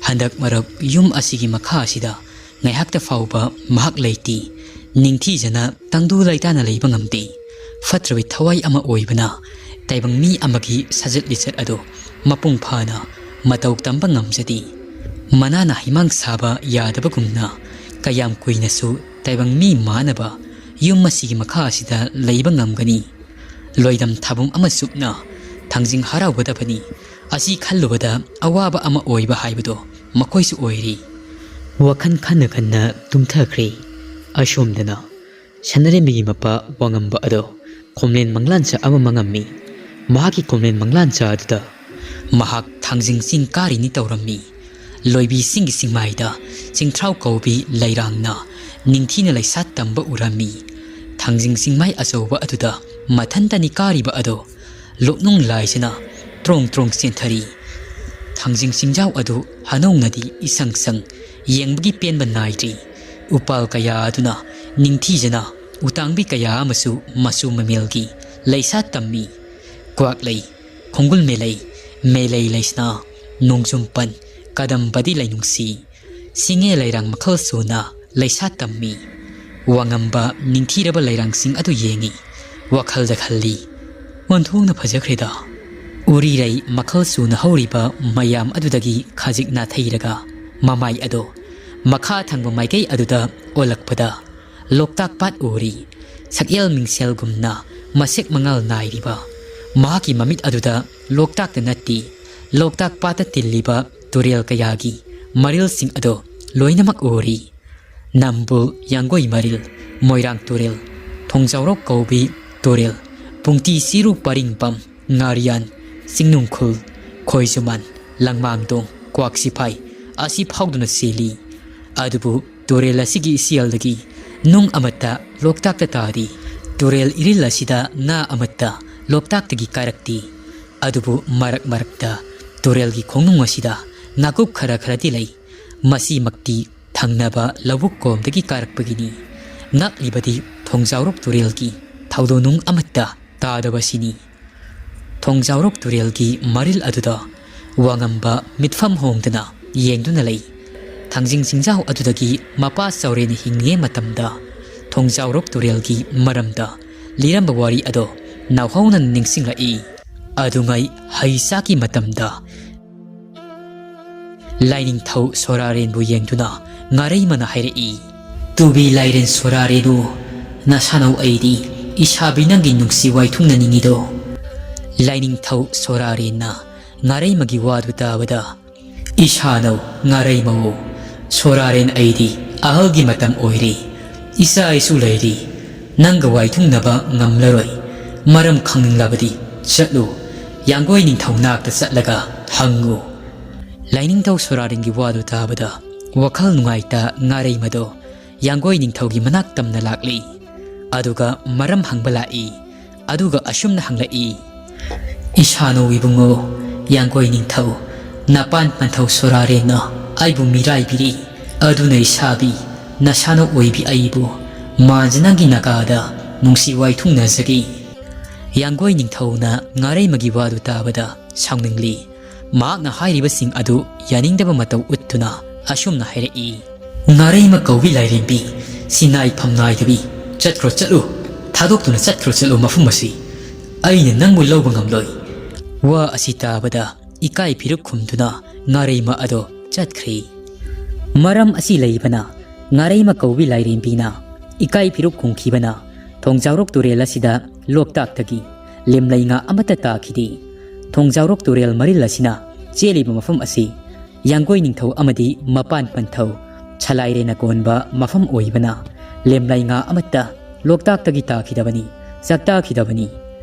ꯍꯟꯗꯛ ꯃꯔꯛ ꯌꯨꯝ ꯑꯁꯤꯒꯤ ꯃꯈꯥ ꯑꯁꯤꯗ ꯉꯥꯏꯍꯥꯛꯇ ꯐꯥꯎꯕ ꯃꯍꯥꯛ ꯂꯩꯇꯦ꯫ ꯅꯤꯡꯊꯤꯖꯅ ꯇꯪꯗꯨ ꯂꯩꯇꯥꯅ ꯂꯩꯕ ꯉꯝꯗꯦ꯫ ꯐꯠꯇ꯭ꯔꯕꯤ ꯊꯋꯥꯏ ꯑꯃ ꯑꯣꯏꯕꯅ ꯇꯥꯏꯕꯪ ꯃꯤ ꯑꯃꯒꯤ ꯁꯥꯖꯠ ꯂꯤꯆꯠ ꯑꯗꯨ ꯃꯄꯨꯡ ꯐꯥꯅ ꯃꯇꯧ ꯇꯝꯕ ꯉꯝꯖꯗꯦ꯫ ꯃꯅꯥꯅ ꯍꯩꯃꯥꯡ ꯁꯥꯕ ꯌꯥꯗꯕꯒꯨꯝꯅ ꯀꯌꯥꯝ ꯀꯨꯏꯅꯁꯨ ꯇꯥꯏꯕꯪ ꯃꯤ ꯃꯥꯟꯅꯕ ꯌꯨꯝ ꯑꯁꯤꯒꯤ ꯃꯈꯥ ꯑꯁꯤꯗ ꯂꯩꯕ ꯉꯝꯒꯅꯤ? ꯂꯣꯏꯗꯝ ꯊꯥꯕꯨꯝ ꯑꯃ ꯆꯨꯞꯅ ꯊꯥꯡꯖꯤꯡ ꯍꯔꯥꯎꯒꯗꯕꯅꯤ꯫ ꯑꯁꯤ ꯈꯜꯂꯨꯕꯗ ꯑꯋꯥꯕ ꯑꯃ ꯑꯣꯏꯕ ꯍꯥꯏꯕꯗꯣ ꯃꯈꯣꯏꯁꯨ ꯑꯣꯏꯔꯤ꯫ ꯋꯥꯈꯜ ꯈꯟꯅ ꯈꯟꯅ ꯇꯨꯝꯊꯈ꯭ꯔꯦ꯫ ꯑꯁꯣꯝꯗꯅ ꯁꯅꯔꯦꯝꯕꯤꯒꯤ ꯃꯄꯥ ꯋꯥꯉꯝꯕ ꯑꯗꯣ ꯈꯣꯝꯂꯦꯟ ꯃꯪꯂꯥꯟꯆꯥ ꯑꯃ ꯃꯪꯉꯝꯃꯤ꯫ ꯃꯍꯥꯛꯀꯤ ꯈꯣꯝꯂꯦꯟ ꯃꯪꯂꯥꯟꯆꯥ ꯑꯗꯨꯗ ꯃꯍꯥꯛ ꯊꯥꯡꯖꯤꯡ ꯆꯤꯡ ꯀꯥꯔꯤꯅꯤ ꯇꯧꯔꯝꯃꯤ꯫ ꯂꯣꯏꯕꯤꯁꯤꯡꯒꯤ ꯆꯤꯡꯃꯥꯏꯗ ꯆꯤꯡꯊ꯭ꯔꯥꯎ ꯀꯧꯕꯤ ꯂꯩꯔꯥꯡꯅ ꯅꯤꯡꯊꯤꯅ ꯂꯩꯁꯥꯠ ꯇꯝꯕ ꯎꯔꯝꯃꯤ꯫ ꯊꯥꯡꯖꯤꯡ ꯆꯤꯡꯃꯥꯏ ꯑꯆꯧꯕ ꯑꯗꯨꯗ ꯃꯊꯟꯇꯅꯤ ꯀꯥꯔꯤꯕ ꯑꯗꯣ꯫ ꯂꯣꯛꯅꯨꯡ ꯂꯥꯏꯁꯤꯅ ꯇ꯭ꯔꯣꯡ ꯇ꯭ꯔꯣꯡ ꯆꯦꯟꯊꯔꯤ꯫ ꯊꯥꯡꯖꯤꯡ ꯆꯤꯡꯖꯥꯎ ꯑꯗꯨ ꯍꯅꯧꯅꯗꯤ ꯏꯁꯪ ꯁꯪ, ꯌꯦꯡꯕꯒꯤ ꯄꯦꯟꯕ ꯅꯥꯏꯗ꯭ꯔꯤ꯫ ꯎꯄꯥꯜ ꯀꯌꯥ ꯑꯗꯨꯅ ꯅꯤꯡꯊꯤꯖꯅ ꯎꯇꯥꯡꯕꯤ ꯀꯌꯥ ꯑꯃꯁꯨ ꯃꯆꯨ ꯃꯃꯦꯜꯒꯤ ꯂꯩꯁꯥꯠ ꯇꯝꯃꯤ꯫ ꯀ꯭ꯋꯥꯛꯂꯩ, ꯈꯣꯡꯒꯨꯜ ꯃꯦꯂꯩ, ꯃꯦꯂꯩ ꯂꯩꯁꯅꯥ, ꯅꯣꯡꯖꯨꯝ ꯄꯟ, ꯀꯗꯝꯕꯗꯤ ꯂꯩꯅꯨꯡꯁꯤ, ꯁꯤꯡꯉꯦ ꯂꯩꯔꯥꯡ ꯃꯈꯜ ꯁꯨꯅ ꯂꯩꯁꯥ ꯇꯝꯃꯤ꯫ ꯋꯥꯉꯝꯕ ꯅꯤꯡꯊꯤꯔꯕ ꯂꯩꯔꯥꯡꯁꯤꯡ ꯑꯗꯨ ꯌꯦꯡꯉꯤ꯫ ꯋꯥꯈꯜꯗ ꯈꯜꯂꯤ, "ꯑꯣꯟꯊꯣꯛꯅ ꯐꯖꯈ꯭ꯔꯦꯗ!" ꯎꯔꯤꯔꯩ ꯃꯈꯜ ꯁꯨꯅ ꯍꯧꯔꯤꯕ ꯃꯌꯥꯝ ꯑꯗꯨꯗꯒꯤ ꯈꯖꯤꯛ ꯅꯥꯊꯩꯔꯒ ꯃꯃꯥꯏ ꯑꯗꯣ ꯃꯈꯥ ꯊꯪꯕ ꯃꯥꯏꯀꯩ ꯑꯗꯨꯗ ꯑꯣꯜꯂꯛꯄꯗ ꯂꯣꯛꯇꯥꯛ ꯄꯥꯠ ꯎꯔꯤ꯫ ꯁꯛꯌꯦꯜ ꯃꯤꯡꯁꯦꯜꯒꯨꯝꯅ ꯃꯁꯦꯛ ꯃꯉꯥꯜ ꯅꯥꯏꯔꯤꯕ ꯃꯍꯥꯛꯀꯤ ꯃꯃꯤꯠ ꯑꯗꯨꯗ ꯂꯣꯛꯇꯥꯛꯇ ꯅꯠꯇꯦ, ꯂꯣꯛꯇꯥꯛ ꯄꯥꯠꯇ ꯇꯤꯜꯂꯤꯕ ꯇꯨꯔꯦꯜ ꯀꯌꯥꯒꯤ ꯃꯔꯤꯜꯁꯤꯡ ꯑꯗꯣ ꯂꯣꯏꯅꯃꯛ ꯎꯔꯤ꯫ ꯅꯝꯕꯨꯜ ꯌꯥꯡꯒꯣꯏ ꯃꯔꯤꯜ, ꯃꯣꯏꯔꯥꯡ ꯇꯨꯔꯦꯜ, ꯊꯣꯡꯖꯥꯎꯔꯣꯛ ꯀꯧꯕꯤ ꯇꯨꯔꯦꯜ, ꯄꯨꯡꯇꯤ ꯁꯤꯔꯨ ꯄꯔꯤꯡꯄꯝ, ꯉꯥꯔꯤꯌꯥꯟ, ꯆꯤꯡꯅꯨꯡꯈꯨꯜ, ꯈꯣꯏꯖꯨꯃꯥꯟ, ꯂꯪꯃꯥꯡꯗꯣꯡ, ꯀ꯭ꯋꯥꯛꯁꯤꯐꯥꯏ ꯑꯁꯤ ꯐꯥꯎꯗꯨꯅ ꯆꯦꯜꯂꯤ꯫ ꯑꯗꯨꯕꯨ ꯇꯨꯔꯦꯜ ꯑꯁꯤꯒꯤ ꯏꯆꯦꯜꯗꯒꯤ ꯅꯨꯡ ꯑꯃꯠꯇ ꯂꯣꯛꯇꯥꯛꯇ ꯇꯥꯗꯦ꯫ ꯇꯨꯔꯦꯜ ꯏꯔꯤꯜ ꯑꯁꯤꯗ ꯉꯥ ꯑꯃꯠꯇ ꯂꯣꯛꯇꯥꯛꯇꯒꯤ ꯀꯥꯔꯛꯇꯦ꯫ ꯑꯗꯨꯕꯨ ꯃꯔꯛ ꯃꯔꯛꯇ ꯇꯨꯔꯦꯜꯒꯤ ꯈꯣꯡꯅꯨꯡ ꯑꯁꯤꯗ ꯉꯥꯀꯨꯞ ꯈꯔ ꯈꯔꯗꯤ ꯂꯩ꯫ ꯃꯁꯤꯃꯛꯇꯤ ꯊꯪꯅꯕ ꯂꯧꯕꯨꯛ ꯀꯣꯝꯗꯒꯤ ꯀꯥꯔꯛꯄꯒꯤꯅꯤ꯫ ꯉꯛꯂꯤꯕꯗꯤ ꯊꯣꯡꯖꯥꯎꯔꯣꯛ ꯇꯨꯔꯦꯜꯒꯤ ꯊꯧꯗꯣꯛꯅꯨꯡ ꯑꯃꯠꯇ ꯇꯥꯗꯕꯁꯤꯅꯤ꯫ ꯊꯣꯡꯖꯥꯎꯔꯣꯛ ꯇꯨꯔꯦꯜꯒꯤ ꯃꯔꯤꯜ ꯑꯗꯨꯗ ꯋꯥꯉꯝꯕ ꯃꯤꯠꯐꯝ ꯍꯣꯡꯗꯅ ꯌꯦꯡꯗꯨꯅ ꯂꯩ꯫ ꯊꯥꯡꯖꯤꯡ ꯆꯤꯡꯖꯥꯎ ꯑꯗꯨꯗꯒꯤ ꯃꯄꯥ ꯆꯥꯎꯔꯦꯟ ꯍꯤꯡꯂꯤꯉꯩ ꯃꯇꯝꯗ ꯊꯣꯡꯖꯥꯎꯔꯣꯛ ꯇꯨꯔꯦꯜꯒꯤ ꯃꯔꯝꯗ ꯂꯤꯔꯝꯕ ꯋꯥꯔꯤ ꯑꯗꯣ ꯅꯧꯍꯧꯅꯅ ꯅꯤꯡꯁꯤꯡꯂꯛꯏ꯫ ꯑꯗꯨꯉꯩ ꯍꯩ ꯆꯥꯛꯀꯤ ꯃꯇꯝꯗ ꯂꯥꯏꯅꯤꯡꯊꯧ ꯁꯣꯔꯥꯔꯦꯟꯕꯨ ꯌꯦꯡꯗꯨꯅ ꯉꯥꯔꯩꯃꯅ ꯍꯥꯏꯔꯛꯏ, "ꯇꯨꯕꯤ ꯂꯥꯏꯔꯦꯟ ꯁꯣꯔꯥꯔꯦꯟꯕꯨ ꯅꯁꯥꯅꯧ ꯑꯩꯗꯤ ꯏꯁꯥꯕꯤ ꯅꯪꯒꯤ ꯅꯨꯡꯁꯤ ꯋꯥꯏꯊꯨꯡꯅꯅꯤꯡꯉꯤꯗꯣ?" ꯂꯥꯏꯅꯤꯡꯊꯧ ꯁꯣꯔꯥꯔꯦꯟꯅ ꯉꯥꯔꯩꯃꯒꯤ ꯋꯥꯗꯨ ꯇꯥꯕꯗ, "ꯏꯁꯥꯅꯧ ꯉꯥꯔꯩꯃꯧ, ꯁꯣꯔꯥꯔꯦꯟ ꯑꯩꯗꯤ ꯑꯍꯜꯒꯤ ꯃꯇꯝ ꯑꯣꯏꯔꯦ, ꯏꯆꯥ ꯏꯁꯨ ꯂꯩꯔꯤ, ꯅꯪꯒ ꯋꯥꯏꯊꯨꯡꯅꯕ ꯉꯝꯂꯔꯣꯏ꯫ ꯃꯔꯝ ꯈꯪꯅꯤꯡꯂꯕꯗꯤ ꯆꯠꯂꯨ, ꯌꯥꯡꯒꯣꯏ ꯅꯤꯡꯊꯧ ꯅꯥꯛꯇ ꯆꯠꯂꯒ ꯍꯪꯉꯨ꯫" ꯂꯥꯏꯅꯤꯡꯊꯧ ꯁꯣꯔꯥꯔꯦꯟꯒꯤ ꯋꯥꯗꯨ ꯇꯥꯕꯗ ꯋꯥꯈꯜ ꯅꯨꯡꯉꯥꯏꯇ ꯉꯥꯔꯩꯃꯗꯣ ꯌꯥꯡꯒꯣꯏ ꯅꯤꯡꯊꯧꯒꯤ ꯃꯅꯥꯛ ꯇꯝꯅ ꯂꯥꯛꯂꯤ꯫ ꯑꯗꯨꯒ ꯃꯔꯝ ꯍꯪꯕ ꯂꯥꯛꯏ꯫ ꯑꯗꯨꯒ ꯑꯁꯨꯝꯅ ꯍꯪꯂꯛꯏ, "ꯏꯁꯥꯅꯧ ꯏꯕꯨꯡꯉꯣ, ꯌꯥꯡꯒꯣꯏ ꯅꯤꯡꯊꯧ, ꯅꯄꯥꯟ ꯄꯟꯊꯧ ꯁꯣꯔꯥꯔꯦꯟꯅ ꯑꯩꯕꯨ ꯃꯤꯔꯥꯏꯕꯤꯔꯤ꯫ ꯑꯗꯨꯅ ꯏꯁꯥꯕꯤ, ꯅꯁꯥꯅꯧ ꯑꯣꯏꯕꯤ ꯑꯩꯕꯨ ꯃꯥꯟꯖꯅꯒꯤ ꯅꯥꯒꯥꯗ ꯅꯨꯡꯁꯤ ꯋꯥꯏꯊꯨꯡꯅꯖꯒꯦ꯫" ꯌꯥꯡꯒꯣꯏ ꯅꯤꯡꯊꯧꯅ ꯉꯥꯔꯩꯃꯒꯤ ꯋꯥꯗꯨ ꯇꯥꯕꯗ ꯁꯥꯎꯅꯤꯡꯂꯤ꯫ ꯃꯍꯥꯛꯅ ꯍꯥꯏꯔꯤꯕꯁꯤꯡ ꯑꯗꯨ ꯌꯥꯅꯤꯡꯗꯕ ꯃꯇꯧ ꯎꯠꯇꯨꯅ ꯑꯁꯨꯝꯅ ꯍꯥꯏꯔꯛꯏ, ꯉꯥꯔꯩꯃ ꯀꯧꯕꯤ ꯂꯥꯏꯔꯦꯝꯕꯤ, ꯁꯤꯅꯥꯏꯐꯝ ꯅꯥꯏꯗꯕꯤ, ꯆꯠꯈ꯭ꯔꯣ ꯆꯠꯂꯨ, ꯊꯥꯗꯣꯛꯇꯨꯅ ꯆꯠꯈ꯭ꯔꯣ ꯆꯠꯂꯨ ꯃꯐꯝ ꯑꯁꯤ, ꯑꯩꯅ ꯅꯪꯕꯨ ꯂꯧꯕ ꯉꯝꯂꯣꯏ꯫ ꯋꯥ ꯑꯁꯤ ꯇꯥꯕꯗ ꯏꯀꯥꯏ ꯐꯤꯔꯨꯛ ꯈꯨꯝꯗꯨꯅ ꯉꯥꯔꯩꯃ ꯑꯗꯣ ꯆꯠꯈ꯭ꯔꯦ꯫ ꯃꯔꯝ ꯑꯁꯤ ꯂꯩꯕꯅ ꯉꯥꯔꯩꯃ ꯀꯧꯕꯤ ꯂꯥꯏꯔꯦꯝꯕꯤꯅ ꯏꯀꯥꯏ ꯐꯤꯔꯨꯛ ꯈꯨꯝꯈꯤꯕꯅ ꯊꯣꯡꯖꯥꯎꯔꯣꯛ ꯇꯨꯔꯦꯜ ꯑꯁꯤꯗ ꯂꯣꯛꯇꯥꯛꯇꯒꯤ ꯂꯦꯝꯂꯩ ꯉꯥ ꯑꯃꯠꯇ ꯇꯥꯈꯤꯗꯦ꯫ ꯊꯣꯡꯖꯥꯎꯔꯣꯛ ꯇꯨꯔꯦꯜ ꯃꯔꯤꯜ ꯑꯁꯤꯅ ꯆꯦꯜꯂꯤꯕ ꯃꯐꯝ ꯑꯁꯤ ꯌꯥꯡꯒꯣꯏ ꯅꯤꯡꯊꯧ ꯑꯃꯗꯤ ꯃꯄꯥꯟ ꯄꯟꯊꯧ ꯁꯂꯥꯏꯔꯦꯟꯅ ꯀꯣꯟꯕ ꯃꯐꯝ ꯑꯣꯏꯕꯅ ꯂꯦꯝꯂꯩ ꯉꯥ ꯑꯃꯠꯇ ꯂꯣꯛꯇꯥꯛꯇꯒꯤ ꯇꯥꯈꯤꯗꯕꯅꯤ, ꯆꯥꯛꯇꯥꯈꯤꯗꯕꯅꯤ꯫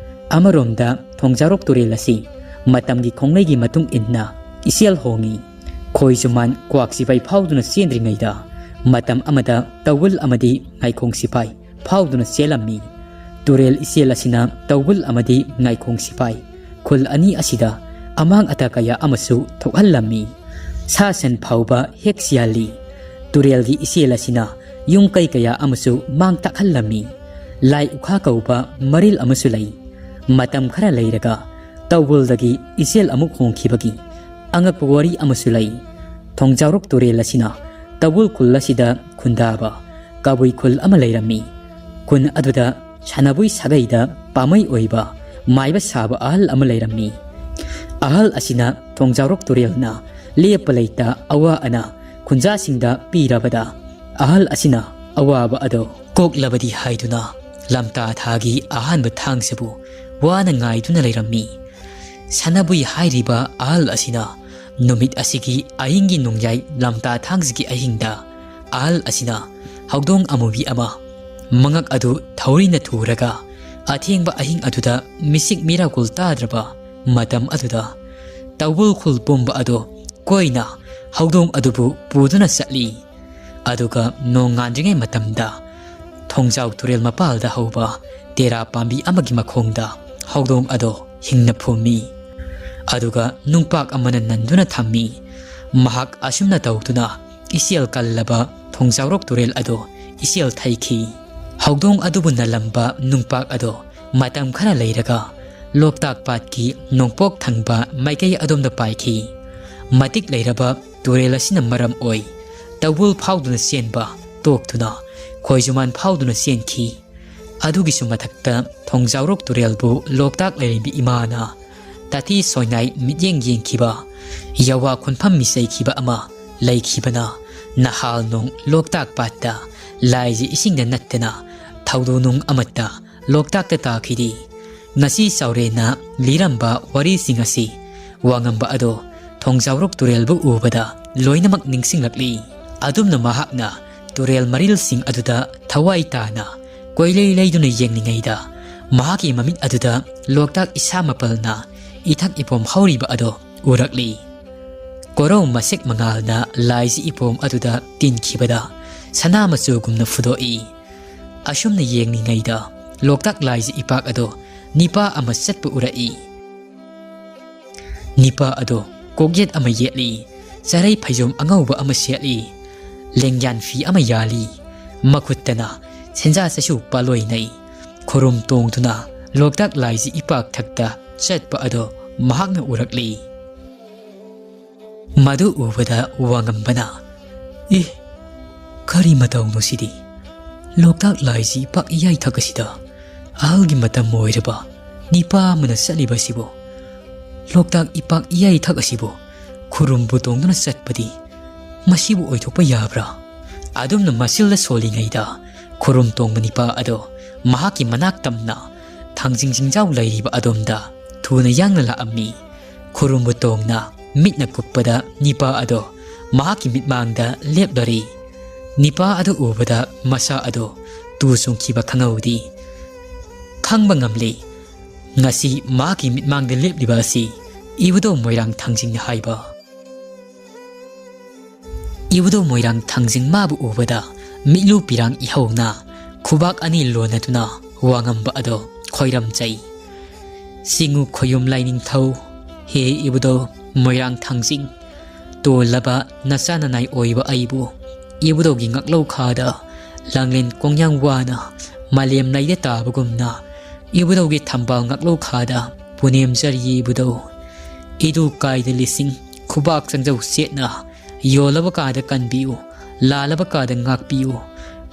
ꯑꯃꯔꯣꯝꯗ ꯊꯣꯡꯖꯥꯔꯣꯛ ꯇꯨꯔꯦꯜ ꯑꯁꯤ ꯃꯇꯝꯒꯤ ꯈꯣꯡꯂꯩꯒꯤ ꯃꯇꯨꯡ ꯏꯟꯅ ꯏꯆꯦꯜ ꯍꯣꯡꯏ꯫ ꯈꯣꯏꯖꯨꯃꯥꯟ ꯀ꯭ꯋꯥꯛ ꯁꯤꯐꯥꯏ ꯐꯥꯎꯗꯨꯅ ꯆꯦꯟꯗ꯭ꯔꯤꯉꯩꯗ ꯃꯇꯝ ꯑꯃꯗ ꯇꯧꯕꯨꯜ ꯑꯃꯗꯤ ꯉꯥꯏꯈꯣꯡ ꯁꯤꯐꯥꯏ ꯐꯥꯎꯗꯨꯅ ꯆꯦꯜꯂꯝꯃꯤ꯫ ꯇꯨꯔꯦꯜ ꯏꯆꯦꯜ ꯑꯁꯤꯅ ꯇꯧꯕꯨꯜ ꯑꯃꯗꯤ ꯉꯥꯏꯈꯣꯡ ꯁꯤꯐꯥꯏ ꯈꯨꯜ ꯑꯅꯤ ꯑꯁꯤꯗ ꯑꯃꯥꯡ ꯑꯇꯥ ꯀꯌꯥ ꯑꯃꯁꯨ ꯊꯣꯛꯍꯜꯂꯝꯃꯤ꯫ ꯁꯥ ꯁꯟ ꯐꯥꯎꯕ ꯍꯦꯛ ꯁꯤꯍꯜꯂꯤ꯫ ꯇꯨꯔꯦꯜꯒꯤ ꯏꯆꯦꯜ ꯑꯁꯤꯅ ꯌꯨꯝ ꯀꯩ ꯀꯌꯥ ꯑꯃꯁꯨ ꯃꯥꯡ ꯇꯥꯛꯍꯜꯂꯝꯃꯤ꯫ ꯂꯥꯏ ꯎꯈꯥ ꯀꯧꯕ ꯃꯔꯤꯜ ꯑꯃꯁꯨ ꯂꯩ꯫ ꯃꯇꯝ ꯈꯔ ꯂꯩꯔꯒ ꯇꯧꯕꯨꯜꯗꯒꯤ ꯏꯆꯦꯜ ꯑꯃꯨꯛ ꯍꯣꯡꯈꯤꯕꯒꯤ ꯑꯉꯛꯄ ꯋꯥꯔꯤ ꯑꯃꯁꯨ ꯂꯩ꯫ ꯊꯣꯡꯖꯥꯎꯔꯣꯛ ꯇꯨꯔꯦꯜ ꯑꯁꯤꯅ ꯇꯧꯕꯨꯜ ꯈꯨꯜ ꯑꯁꯤꯗ ꯈꯨꯟꯗꯥꯕ ꯀꯕꯨꯏ ꯈꯨꯜ ꯑꯃ ꯂꯩꯔꯝꯃꯤ꯫ ꯈꯨꯟ ꯑꯗꯨꯗ ꯁꯥꯟꯅꯕꯨꯏ ꯁꯥꯒꯩꯗ ꯄꯥꯃꯩ ꯑꯣꯏꯕ ꯃꯥꯏꯕ ꯁꯥꯕ ꯑꯍꯜ ꯑꯃ ꯂꯩꯔꯝꯃꯤ꯫ ꯑꯍꯜ ꯑꯁꯤꯅ ꯊꯣꯡꯖꯥꯎꯔꯣꯛ ꯇꯨꯔꯦꯜꯅ ꯂꯦꯞꯄ ꯂꯩꯇ ꯑꯋꯥ ꯑꯅꯥ ꯈꯨꯟꯖꯥꯁꯤꯡꯗ ꯄꯤꯔꯕꯗ ꯑꯍꯜ ꯑꯁꯤꯅ ꯑꯋꯥꯕ ꯑꯗꯣ ꯀꯣꯛꯂꯕꯗꯤ ꯍꯥꯏꯗꯨꯅ ꯂꯝꯇꯥ ꯊꯥꯒꯤ ꯑꯍꯥꯟꯕ ꯊꯥꯡꯁꯤꯕꯨ ꯋꯥꯅ ꯉꯥꯏꯗꯨꯅ ꯂꯩꯔꯝꯃꯤ꯫ ꯁꯥꯟꯅꯕꯨꯏ ꯍꯥꯏꯔꯤꯕ ꯑꯍꯜ ꯑꯁꯤꯅ ꯅꯨꯃꯤꯠ ꯑꯁꯤꯒꯤ ꯑꯍꯤꯡꯒꯤ ꯅꯣꯡꯌꯥꯏ ꯂꯝꯇꯥ ꯊꯥꯡꯖꯒꯤ ꯑꯍꯤꯡꯗ ꯑꯍꯜ ꯑꯁꯤꯅ ꯍꯧꯗꯣꯡ ꯑꯃꯨꯕꯤ ꯑꯃ ꯃꯉꯛ ꯑꯗꯨ ꯊꯧꯔꯤꯅ ꯊꯨꯔꯒ ꯑꯊꯦꯡꯕ ꯑꯍꯤꯡ ꯑꯗꯨꯗ ꯃꯤꯁꯤꯛ ꯃꯤꯔꯥꯀꯨꯜ ꯇꯥꯗ꯭ꯔꯕ ꯃꯇꯝ ꯑꯗꯨꯗ ꯇꯧꯕꯨꯜ ꯈꯨꯜ ꯄꯨꯝꯕ ꯑꯗꯨ ꯀꯣꯏꯅ ꯍꯧꯗꯣꯡ ꯑꯗꯨꯕꯨ ꯄꯨꯗꯨꯅ ꯆꯠꯂꯤ꯫ ꯑꯗꯨꯒ ꯅꯣꯡ ꯉꯥꯟꯗ꯭ꯔꯤꯉꯩ ꯃꯇꯝꯗ ꯊꯣꯡꯖꯥꯎ ꯇꯨꯔꯦꯜ ꯃꯄꯥꯜꯗ ꯍꯧꯕ ꯇꯦꯔꯥ ꯄꯥꯝꯕꯤ ꯑꯃꯒꯤ ꯃꯈꯣꯡꯗ ꯍꯧꯗꯣꯡ ꯑꯗꯣ ꯍꯤꯡꯅ ꯐꯨꯝꯃꯤ꯫ ꯑꯗꯨꯒ ꯅꯨꯡꯄꯥꯛ ꯑꯃꯅ ꯅꯟꯗꯨꯅ ꯊꯝꯃꯤ꯫ ꯃꯍꯥꯛ ꯑꯁꯨꯝꯅ ꯇꯧꯗꯨꯅ ꯏꯆꯦꯜ ꯀꯜꯂꯕ ꯊꯣꯡꯖꯥꯎꯔꯣꯛ ꯇꯨꯔꯦꯜ ꯑꯗꯣ ꯏꯆꯦꯜ ꯊꯩꯈꯤ꯫ ꯍꯧꯗꯣꯡ ꯑꯗꯨꯕꯨ ꯅꯜꯂꯝꯕ ꯅꯨꯡꯄꯥꯛ ꯑꯗꯣ ꯃꯇꯝ ꯈꯔ ꯂꯩꯔꯒ ꯂꯣꯛꯇꯥꯛ ꯄꯥꯠꯀꯤ ꯅꯣꯡꯄꯣꯛ ꯊꯪꯕ ꯃꯥꯏꯀꯩ ꯑꯗꯣꯝꯗ ꯄꯥꯏꯈꯤ꯫ ꯃꯇꯤꯛ ꯂꯩꯔꯕ ꯇꯨꯔꯦꯜ ꯑꯁꯤꯅ ꯃꯔꯝ ꯑꯣꯏ ꯇꯧꯕꯨꯜ ꯐꯥꯎꯗꯨꯅ ꯆꯦꯟꯕ ꯇꯣꯛꯇꯨꯅ ꯈꯣꯏꯖꯨꯃꯥꯟ ꯐꯥꯎꯗꯨꯅ ꯆꯦꯟꯈꯤ꯫ ꯑꯗꯨꯒꯤꯁꯨ ꯃꯊꯛꯇ ꯊꯣꯡꯖꯥꯎꯔꯣꯛ ꯇꯨꯔꯦꯜꯕꯨ ꯂꯣꯛꯇꯥꯛ ꯂꯥꯏꯔꯦꯝꯕꯤ ꯏꯃꯥꯅ ꯇꯥꯊꯤ ꯁꯣꯏꯅꯥꯏ ꯃꯤꯠꯌꯦꯡ ꯌꯦꯡꯈꯤꯕ, ꯌꯥꯋꯥ ꯈꯨꯟꯐꯝ ꯃꯤꯆꯩꯈꯤꯕ ꯑꯃ ꯂꯩꯈꯤꯕꯅ ꯅꯍꯥꯜ ꯅꯣꯡ ꯂꯣꯛꯇꯥꯛ ꯄꯥꯠꯇ ꯂꯥꯏꯁꯤ ꯏꯁꯤꯡꯗ ꯅꯠꯇꯅ ꯊꯧꯗꯣꯛ ꯅꯨꯡ ꯑꯃꯠꯇ ꯂꯣꯛꯇꯥꯛꯇ ꯇꯥꯈꯤꯗꯦ꯫ ꯉꯁꯤ ꯆꯥꯎꯔꯦꯟꯅ ꯂꯤꯔꯝꯕ ꯋꯥꯔꯤꯁꯤꯡ ꯑꯁꯤ ꯋꯥꯉꯝꯕ ꯑꯗꯣ ꯊꯣꯡꯖꯥꯎꯔꯣꯛ ꯇꯨꯔꯦꯜꯕꯨ ꯎꯕꯗ ꯂꯣꯏꯅꯃꯛ ꯅꯤꯡꯁꯤꯡꯂꯛꯂꯤ꯫ ꯑꯗꯨꯝꯅ ꯃꯍꯥꯛꯅ ꯇꯨꯔꯦꯜ ꯃꯔꯤꯜꯁꯤꯡ ꯑꯗꯨꯗ ꯊꯋꯥꯏ ꯇꯥꯅ ꯀꯣꯏꯂꯩ ꯂꯩꯗꯨꯅ ꯌꯦꯡꯂꯤꯉꯩꯗ ꯃꯍꯥꯛꯀꯤ ꯃꯃꯤꯠ ꯑꯗꯨꯗ ꯂꯣꯛꯇꯥꯛ ꯏꯁꯥ ꯃꯄꯜꯅ ꯏꯊꯛ ꯏꯄꯣꯝ ꯍꯧꯔꯤꯕ ꯑꯗꯣ ꯎꯔꯛꯂꯤ꯫ ꯀꯣꯔꯧ ꯃꯁꯦꯛ ꯃꯉꯥꯜꯅ ꯂꯥꯏꯖꯤ ꯏꯄꯣꯝ ꯑꯗꯨꯗ ꯇꯤꯟꯈꯤꯕꯗ ꯁꯅꯥ ꯃꯆꯨꯒꯨꯝꯅ ꯐꯨꯗꯣꯛꯏ꯫ ꯑꯁꯨꯝꯅ ꯌꯦꯡꯂꯤꯉꯩꯗ ꯂꯣꯛꯇꯥꯛ ꯂꯥꯏꯖꯤ ꯏꯄꯥꯛ ꯑꯗꯣ ꯅꯤꯄꯥ ꯑꯃ ꯆꯠꯄ ꯎꯔꯛꯏ꯫ ꯅꯤꯄꯥ ꯑꯗꯣ ꯀꯣꯛꯌꯦꯠ ꯑꯃ ꯌꯦꯠꯂꯤ, ꯆꯔꯩ ꯐꯩꯖꯣꯝ ꯑꯉꯧꯕ ꯑꯃ ꯁꯦꯠꯂꯤ, ꯂꯦꯡꯌꯥꯟ ꯐꯤ ꯑꯃ ꯌꯥꯜꯂꯤ, ꯃꯈꯨꯠꯇꯅ ꯁꯦꯟꯖꯥ ꯆꯩꯁꯨ ꯄꯥꯂꯣꯏꯅꯩ꯫ ꯈꯨꯔꯨꯝ ꯇꯣꯡꯗꯨꯅ ꯂꯣꯛꯇꯥꯛ ꯂꯥꯏꯖꯤ ꯏꯄꯥꯛ ꯊꯛꯇ ꯆꯠꯄ ꯑꯗꯣ ꯃꯍꯥꯛꯅ ꯎꯔꯛꯂꯤ꯫ ꯃꯗꯨ ꯎꯕꯗ ꯋꯥꯉꯝꯕꯅ, "ꯑꯦ, ꯀꯔꯤ ꯃꯇꯧꯅꯣ ꯁꯤꯗꯤ? ꯂꯣꯛꯇꯥꯛ ꯂꯥꯏꯖꯤ ꯏꯄꯥꯛ ꯏꯌꯥꯏ ꯊꯛ ꯑꯁꯤꯗ ꯑꯍꯜꯒꯤ ꯃꯇꯝ ꯑꯣꯏꯔꯕ ꯅꯤꯄꯥ ꯑꯃꯅ ꯆꯠꯂꯤꯕ ꯑꯁꯤꯕꯨ? ꯂꯣꯛꯇꯥꯛ ꯏꯄꯥꯛ ꯏꯌꯥꯏ ꯊꯛ ꯑꯁꯤꯕꯨ ꯈꯨꯔꯨꯝꯕꯨ ꯇꯣꯡꯗꯨꯅ ꯆꯠꯄꯗꯤ ꯃꯁꯤꯕꯨ ꯑꯣꯏꯊꯣꯛꯄ ꯌꯥꯕ꯭ꯔꯥ?" ꯑꯗꯨꯝꯅ ꯃꯁꯤꯜꯗ ꯁꯣꯜꯂꯤꯉꯩꯗ ꯈꯨꯔꯨꯝ ꯇꯣꯡꯕ ꯅꯤꯄꯥ ꯑꯗꯣ ꯃꯍꯥꯛꯀꯤ ꯃꯅꯥꯛ ꯇꯝꯅ ꯊꯥꯡꯖꯤꯡ ꯆꯤꯡꯖꯥꯎ ꯂꯩꯔꯤꯕ ꯑꯗꯣꯝꯗ ꯊꯨꯅ ꯌꯥꯡꯅ ꯂꯥꯛꯑꯝꯃꯤ꯫ ꯈꯨꯔꯨꯝꯕꯨ ꯇꯣꯡꯅ ꯃꯤꯠꯅ ꯀꯨꯞꯄꯗ ꯅꯤꯄꯥ ꯑꯗꯣ ꯃꯍꯥꯛꯀꯤ ꯃꯤꯠꯃꯥꯡꯗ ꯂꯦꯞꯂꯔꯤ꯫ ꯅꯤꯄꯥ ꯑꯗꯨ ꯎꯕꯗ ꯃꯁꯥ ꯑꯗꯣ ꯇꯨ ꯆꯨꯡꯈꯤꯕ ꯈꯪꯍꯧꯗꯦ꯫ ꯈꯪꯕ ꯉꯝꯂꯤ, ꯉꯁꯤ ꯃꯍꯥꯛꯀꯤ ꯃꯤꯠꯃꯥꯡꯗ ꯂꯦꯞꯂꯤꯕ ꯑꯁꯤ ꯏꯕꯨꯙꯧ ꯃꯣꯏꯔꯥꯡ ꯊꯥꯡꯖꯤꯡꯅꯤ ꯍꯥꯏꯕ꯫ ꯏꯕꯨꯙꯧ ꯃꯣꯏꯔꯥꯡ ꯊꯥꯡꯖꯤꯡ ꯃꯥꯕꯨ ꯎꯕꯗ ꯃꯤꯠꯂꯨ ꯄꯤꯔꯥꯡ ꯏꯍꯧꯅ ꯈꯨꯕꯥꯛ ꯑꯅꯤ ꯂꯣꯟꯅꯗꯨꯅ ꯋꯥꯉꯝꯕ ꯑꯗꯣ ꯈꯣꯏꯔꯝꯖꯩ꯫ ꯆꯤꯡꯉꯨ ꯈꯣꯌꯨꯝ ꯂꯥꯏꯅꯤꯡꯊꯧ, ꯍꯦ ꯏꯕꯨꯙꯧ ꯃꯣꯏꯔꯥꯡ ꯊꯥꯡꯖꯤꯡ, ꯇꯣꯜꯂꯕ ꯅꯆꯥ ꯅꯅꯥꯏ ꯑꯣꯏꯕ ꯑꯩꯕꯨ ꯏꯕꯨꯙꯧꯒꯤ ꯉꯥꯛꯂꯧ ꯈꯥꯗ ꯂꯥꯡꯂꯦꯟ ꯀꯣꯡꯌꯥꯡ ꯋꯥꯅ ꯃꯥꯂꯦꯝ ꯂꯩꯗ ꯇꯥꯕꯒꯨꯝꯅ ꯏꯕꯨꯙꯧꯒꯤ ꯊꯝꯕꯥꯜ ꯉꯥꯛꯂꯧ ꯈꯥꯗ ꯄꯨꯅꯦꯝꯖꯔꯤ ꯏꯕꯨꯙꯧ꯫ ꯏꯗꯨ ꯀꯥꯏꯗ ꯂꯤꯁꯤꯡ ꯈꯨꯕꯥꯛ ꯆꯪꯖꯧ ꯆꯦꯠꯅ ꯌꯣꯜꯂꯕ ꯀꯥꯗ ꯀꯟꯕꯤꯌꯨ꯫ ꯂꯥꯜꯂꯕ ꯀꯥꯗ ꯉꯥꯛꯄꯤꯌꯨ꯫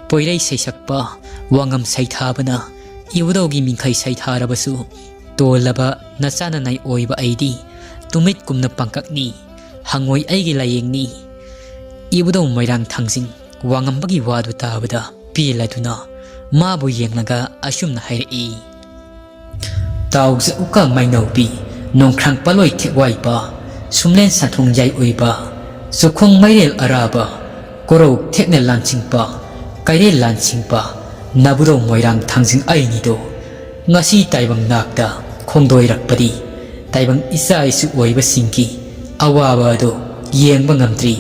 ꯄꯣꯏꯔꯩ ꯁꯩꯁꯛꯄ ꯋꯥꯉꯝ ꯁꯩꯊꯥꯕꯅ ꯏꯕꯨꯙꯧꯒꯤ ꯃꯤꯡꯈꯩ ꯁꯩꯊꯥꯔꯕꯁꯨ, ꯇꯣꯜꯂꯕ ꯅꯆꯥꯅ ꯅꯥꯏ ꯑꯣꯏꯕ ꯑꯩꯗꯤ ꯇꯨꯃꯤꯠ ꯀꯨꯝꯅ ꯄꯥꯡꯀꯛꯅꯤ, ꯍꯪꯉꯣꯏ ꯑꯩꯒꯤ ꯂꯥꯏꯌꯦꯡꯅꯤ꯫ ꯏꯕꯨꯙꯧ ꯃꯣꯏꯔꯥꯡ ꯊꯥꯡꯖꯤꯡ ꯋꯥꯉꯝꯕꯒꯤ ꯋꯥꯗꯨ ꯇꯥꯕꯗ ꯄꯦꯜꯂꯗꯨꯅ ꯃꯥꯕꯨ ꯌꯦꯡꯂꯒ ꯑꯁꯨꯝꯅ ꯍꯥꯏꯔꯛꯏ꯫ ꯇꯥꯎꯖ ꯎꯀꯥ ꯃꯩꯅꯧꯕꯤ, ꯅꯣꯡꯈ꯭ꯔꯥꯡ ꯄꯥꯂꯣꯏ ꯊꯦꯛꯋꯥꯏꯕ, ꯁꯨꯝꯂꯦꯟ ꯁꯟꯊꯣꯡ ꯌꯥꯏ ꯑꯣꯏꯕ, ꯆꯨꯈꯣꯡ ꯃꯩꯔꯦꯜ ꯑꯔꯥꯕ, ꯀꯣꯔꯧ ꯊꯦꯛꯅ ꯂꯥꯟꯆꯤꯡꯕ, ꯀꯩꯔꯦꯜ ꯂꯥꯟꯆꯤꯡꯕ, ꯅꯕꯨꯙꯧ ꯃꯣꯏꯔꯥꯡ ꯊꯥꯡꯖꯤꯡ ꯑꯩꯅꯤꯗꯣ꯫ ꯉꯁꯤ ꯇꯥꯏꯕꯪ ꯅꯥꯛꯇ ꯈꯣꯡꯗꯣꯏꯔꯛꯄꯗꯤ ꯇꯥꯏꯕꯪ ꯏꯆꯥ ꯏꯁꯨ ꯑꯣꯏꯕꯁꯤꯡꯒꯤ ꯑꯋꯥꯕ ꯑꯗꯨ ꯌꯦꯡꯕ ꯉꯝꯗ꯭ꯔꯤ꯫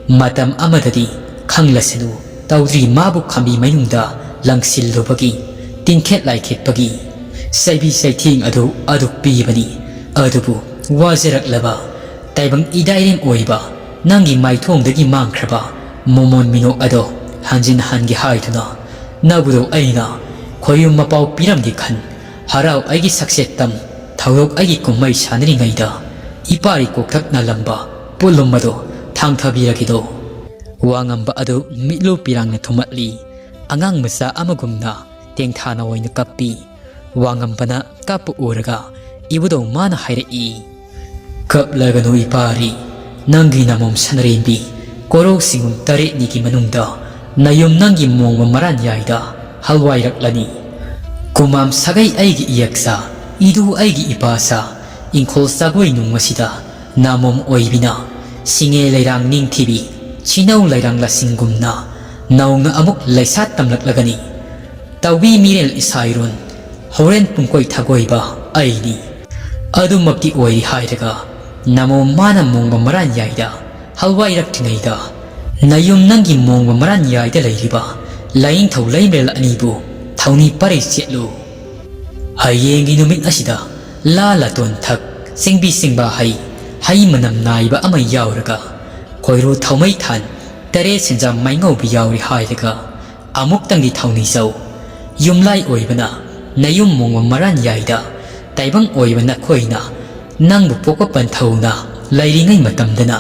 ꯃꯇꯝ ꯑꯃꯗꯗꯤ ꯈꯪꯂꯁꯅꯨ ꯇꯧꯗ꯭ꯔꯤ ꯃꯥꯕꯨ ꯈꯝꯕꯤ ꯃꯅꯨꯡꯗ ꯂꯪꯁꯤꯜꯂꯨꯕꯒꯤ ꯇꯤꯡꯈꯦꯠ ꯂꯥꯏꯈꯦꯠꯄꯒꯤ ꯆꯩꯕꯤ ꯆꯩꯊꯦꯡ ꯑꯗꯨ ꯑꯗꯨꯛ ꯄꯤꯕꯅꯤ꯫ ꯑꯗꯨꯕꯨ ꯋꯥꯖꯔꯛꯂꯕ ꯇꯥꯏꯕꯪ ꯏꯗꯥꯏꯔꯦꯝ ꯑꯣꯏꯕ ꯅꯪꯒꯤ ꯃꯥꯏꯊꯣꯡꯗꯒꯤ ꯃꯥꯡꯈ꯭ꯔꯕ ꯃꯣꯃꯣꯟ ꯃꯤꯅꯣꯛ ꯑꯗꯣ ꯍꯟꯖꯤꯟ ꯍꯟꯒꯦ ꯍꯥꯏꯗꯨꯅ ꯅꯕꯨꯗꯧ ꯑꯩꯅ ꯈꯣꯏꯌꯨꯝ ꯃꯄꯥꯎ ꯄꯤꯔꯝꯒꯦ ꯈꯟ꯫ ꯍꯔꯥꯎ ꯑꯩꯒꯤ ꯁꯛꯆꯦꯠꯇꯝ ꯊꯧꯗꯣꯛ ꯑꯩꯒꯤ ꯀꯨꯝꯍꯩ ꯁꯥꯟꯅꯔꯤꯉꯩꯗ ꯏꯄꯥꯔꯤ ꯀꯣꯛꯊꯛ ꯅꯥꯂꯝꯕ ꯄꯣꯠꯂꯨꯝ ꯑꯗꯨ ꯊꯥꯡꯊꯕꯤꯔꯒꯦꯗꯣ꯫ ꯋꯥ ꯉꯝꯕ ꯑꯗꯨ ꯃꯤꯠꯂꯨ ꯄꯤꯔꯥꯡꯅ ꯊꯨꯝꯃꯠꯂꯤ꯫ ꯑꯉꯥꯡ ꯃꯆꯥ ꯑꯃꯒꯨꯝꯅ ꯇꯦꯡꯊꯥꯅ ꯑꯣꯏꯅ ꯀꯞꯄꯤ꯫ ꯋꯥ ꯉꯝꯕꯅ ꯀꯞꯄ ꯎꯔꯒ ꯏꯕꯨꯗꯧ ꯃꯥꯅ ꯍꯥꯏꯔꯛꯏ, "ꯀꯞꯂꯒꯅꯨ ꯏꯄꯥꯔꯤ, ꯅꯪꯒꯤ ꯅꯃꯣꯝ ꯁꯅꯔꯦꯝꯕꯤ ꯀꯣꯔꯧ ꯁꯤꯡꯒꯨꯝ ꯇꯔꯦꯠꯅꯤꯒꯤ ꯃꯅꯨꯡꯗ ꯅꯌꯨꯝ ꯅꯪꯒꯤ ꯃꯣꯡꯕ ꯃꯔꯥꯟ ꯌꯥꯏꯗ ꯍꯜꯋꯥꯏꯔꯛꯂꯅꯤ꯫ ꯀꯨꯃꯥꯝ ꯁꯥꯒꯩ ꯑꯩꯒꯤ ꯏꯌꯛꯁꯥ, ꯏꯗꯨ ꯑꯩꯒꯤ ꯏꯄꯥꯁꯥ, ꯏꯪꯈꯣꯜ ꯆꯥꯒꯣꯏ ꯅꯨꯡ ꯑꯁꯤꯗ ꯅꯥꯃꯣꯝ ꯑꯣꯏꯕꯤꯅ ꯁꯤꯡꯉꯦ ꯂꯩꯔꯥꯡ ꯅꯤꯡꯊꯤꯕꯤ, ꯁꯤꯅꯧ ꯂꯩꯔꯥꯡ ꯂꯁꯤꯡꯒꯨꯝꯅ ꯅꯧꯅ ꯑꯃꯨꯛ ꯂꯩꯁꯥ ꯇꯝꯂꯛꯂꯒꯅꯤ꯫ ꯇꯧꯕꯤ ꯃꯤꯔꯦꯜ ꯏꯁꯥꯏꯔꯣꯟ, ꯍꯣꯔꯦꯟ ꯄꯨꯡꯀꯣꯏ ꯊꯥꯒꯣꯏꯕ ꯑꯩꯅꯤ꯫ ꯑꯗꯨꯃꯛꯇꯤ ꯑꯣꯏꯔꯤ ꯍꯥꯏꯔꯒ ꯅꯃꯣꯝ ꯃꯥꯅ ꯃꯣꯡꯕ ꯃꯔꯥꯟ ꯌꯥꯏꯗ ꯍꯜꯋꯥꯏꯔꯛꯇ꯭ꯔꯤꯉꯩꯗ ꯅꯌꯨꯝ ꯅꯪꯒꯤ ꯃꯣꯡꯕ ꯃꯔꯥꯟ ꯌꯥꯏꯗ ꯂꯩꯔꯤꯕ ꯂꯥꯏꯅꯤꯡꯊꯧ ꯂꯩꯃꯔꯦꯜ ꯑꯅꯤꯕꯨ ꯊꯧꯅꯤ ꯄꯔꯩ ꯆꯦꯠꯂꯨ꯫ ꯍꯌꯦꯡꯒꯤ ꯅꯨꯃꯤꯠ ꯑꯁꯤꯗ ꯂꯥ ꯂꯥꯇꯣꯟ ꯊꯛ, ꯆꯤꯡꯕꯤ ꯆꯤꯡꯕ ꯍꯩ, ꯍꯩ ꯃꯅꯝ ꯅꯥꯏꯕ ꯑꯃ ꯌꯥꯎꯔꯒ, ꯈꯣꯏꯔꯨ ꯊꯧꯃꯩ ꯊꯥꯟ, ꯇꯔꯦꯠ ꯁꯦꯟꯖꯥꯝ ꯃꯩꯉꯧꯕꯤ ꯌꯥꯎꯔꯤ ꯍꯥꯏꯔꯒ, ꯑꯃꯨꯛꯇꯪꯗꯤ ꯊꯧꯅꯤꯖꯧ꯫ ꯌꯨꯝꯂꯥꯏ ꯑꯣꯏꯕꯅ ꯅꯌꯨꯝ ꯃꯣꯡꯕ ꯃꯔꯥꯟ ꯌꯥꯏꯗ, ꯇꯥꯏꯕꯪ ꯑꯣꯏꯕ ꯅꯈꯣꯏꯅ ꯅꯪꯕꯨ ꯄꯣꯛꯄ ꯄꯟꯊꯧꯅ ꯂꯩꯔꯤꯉꯩ ꯃꯇꯝꯗꯅ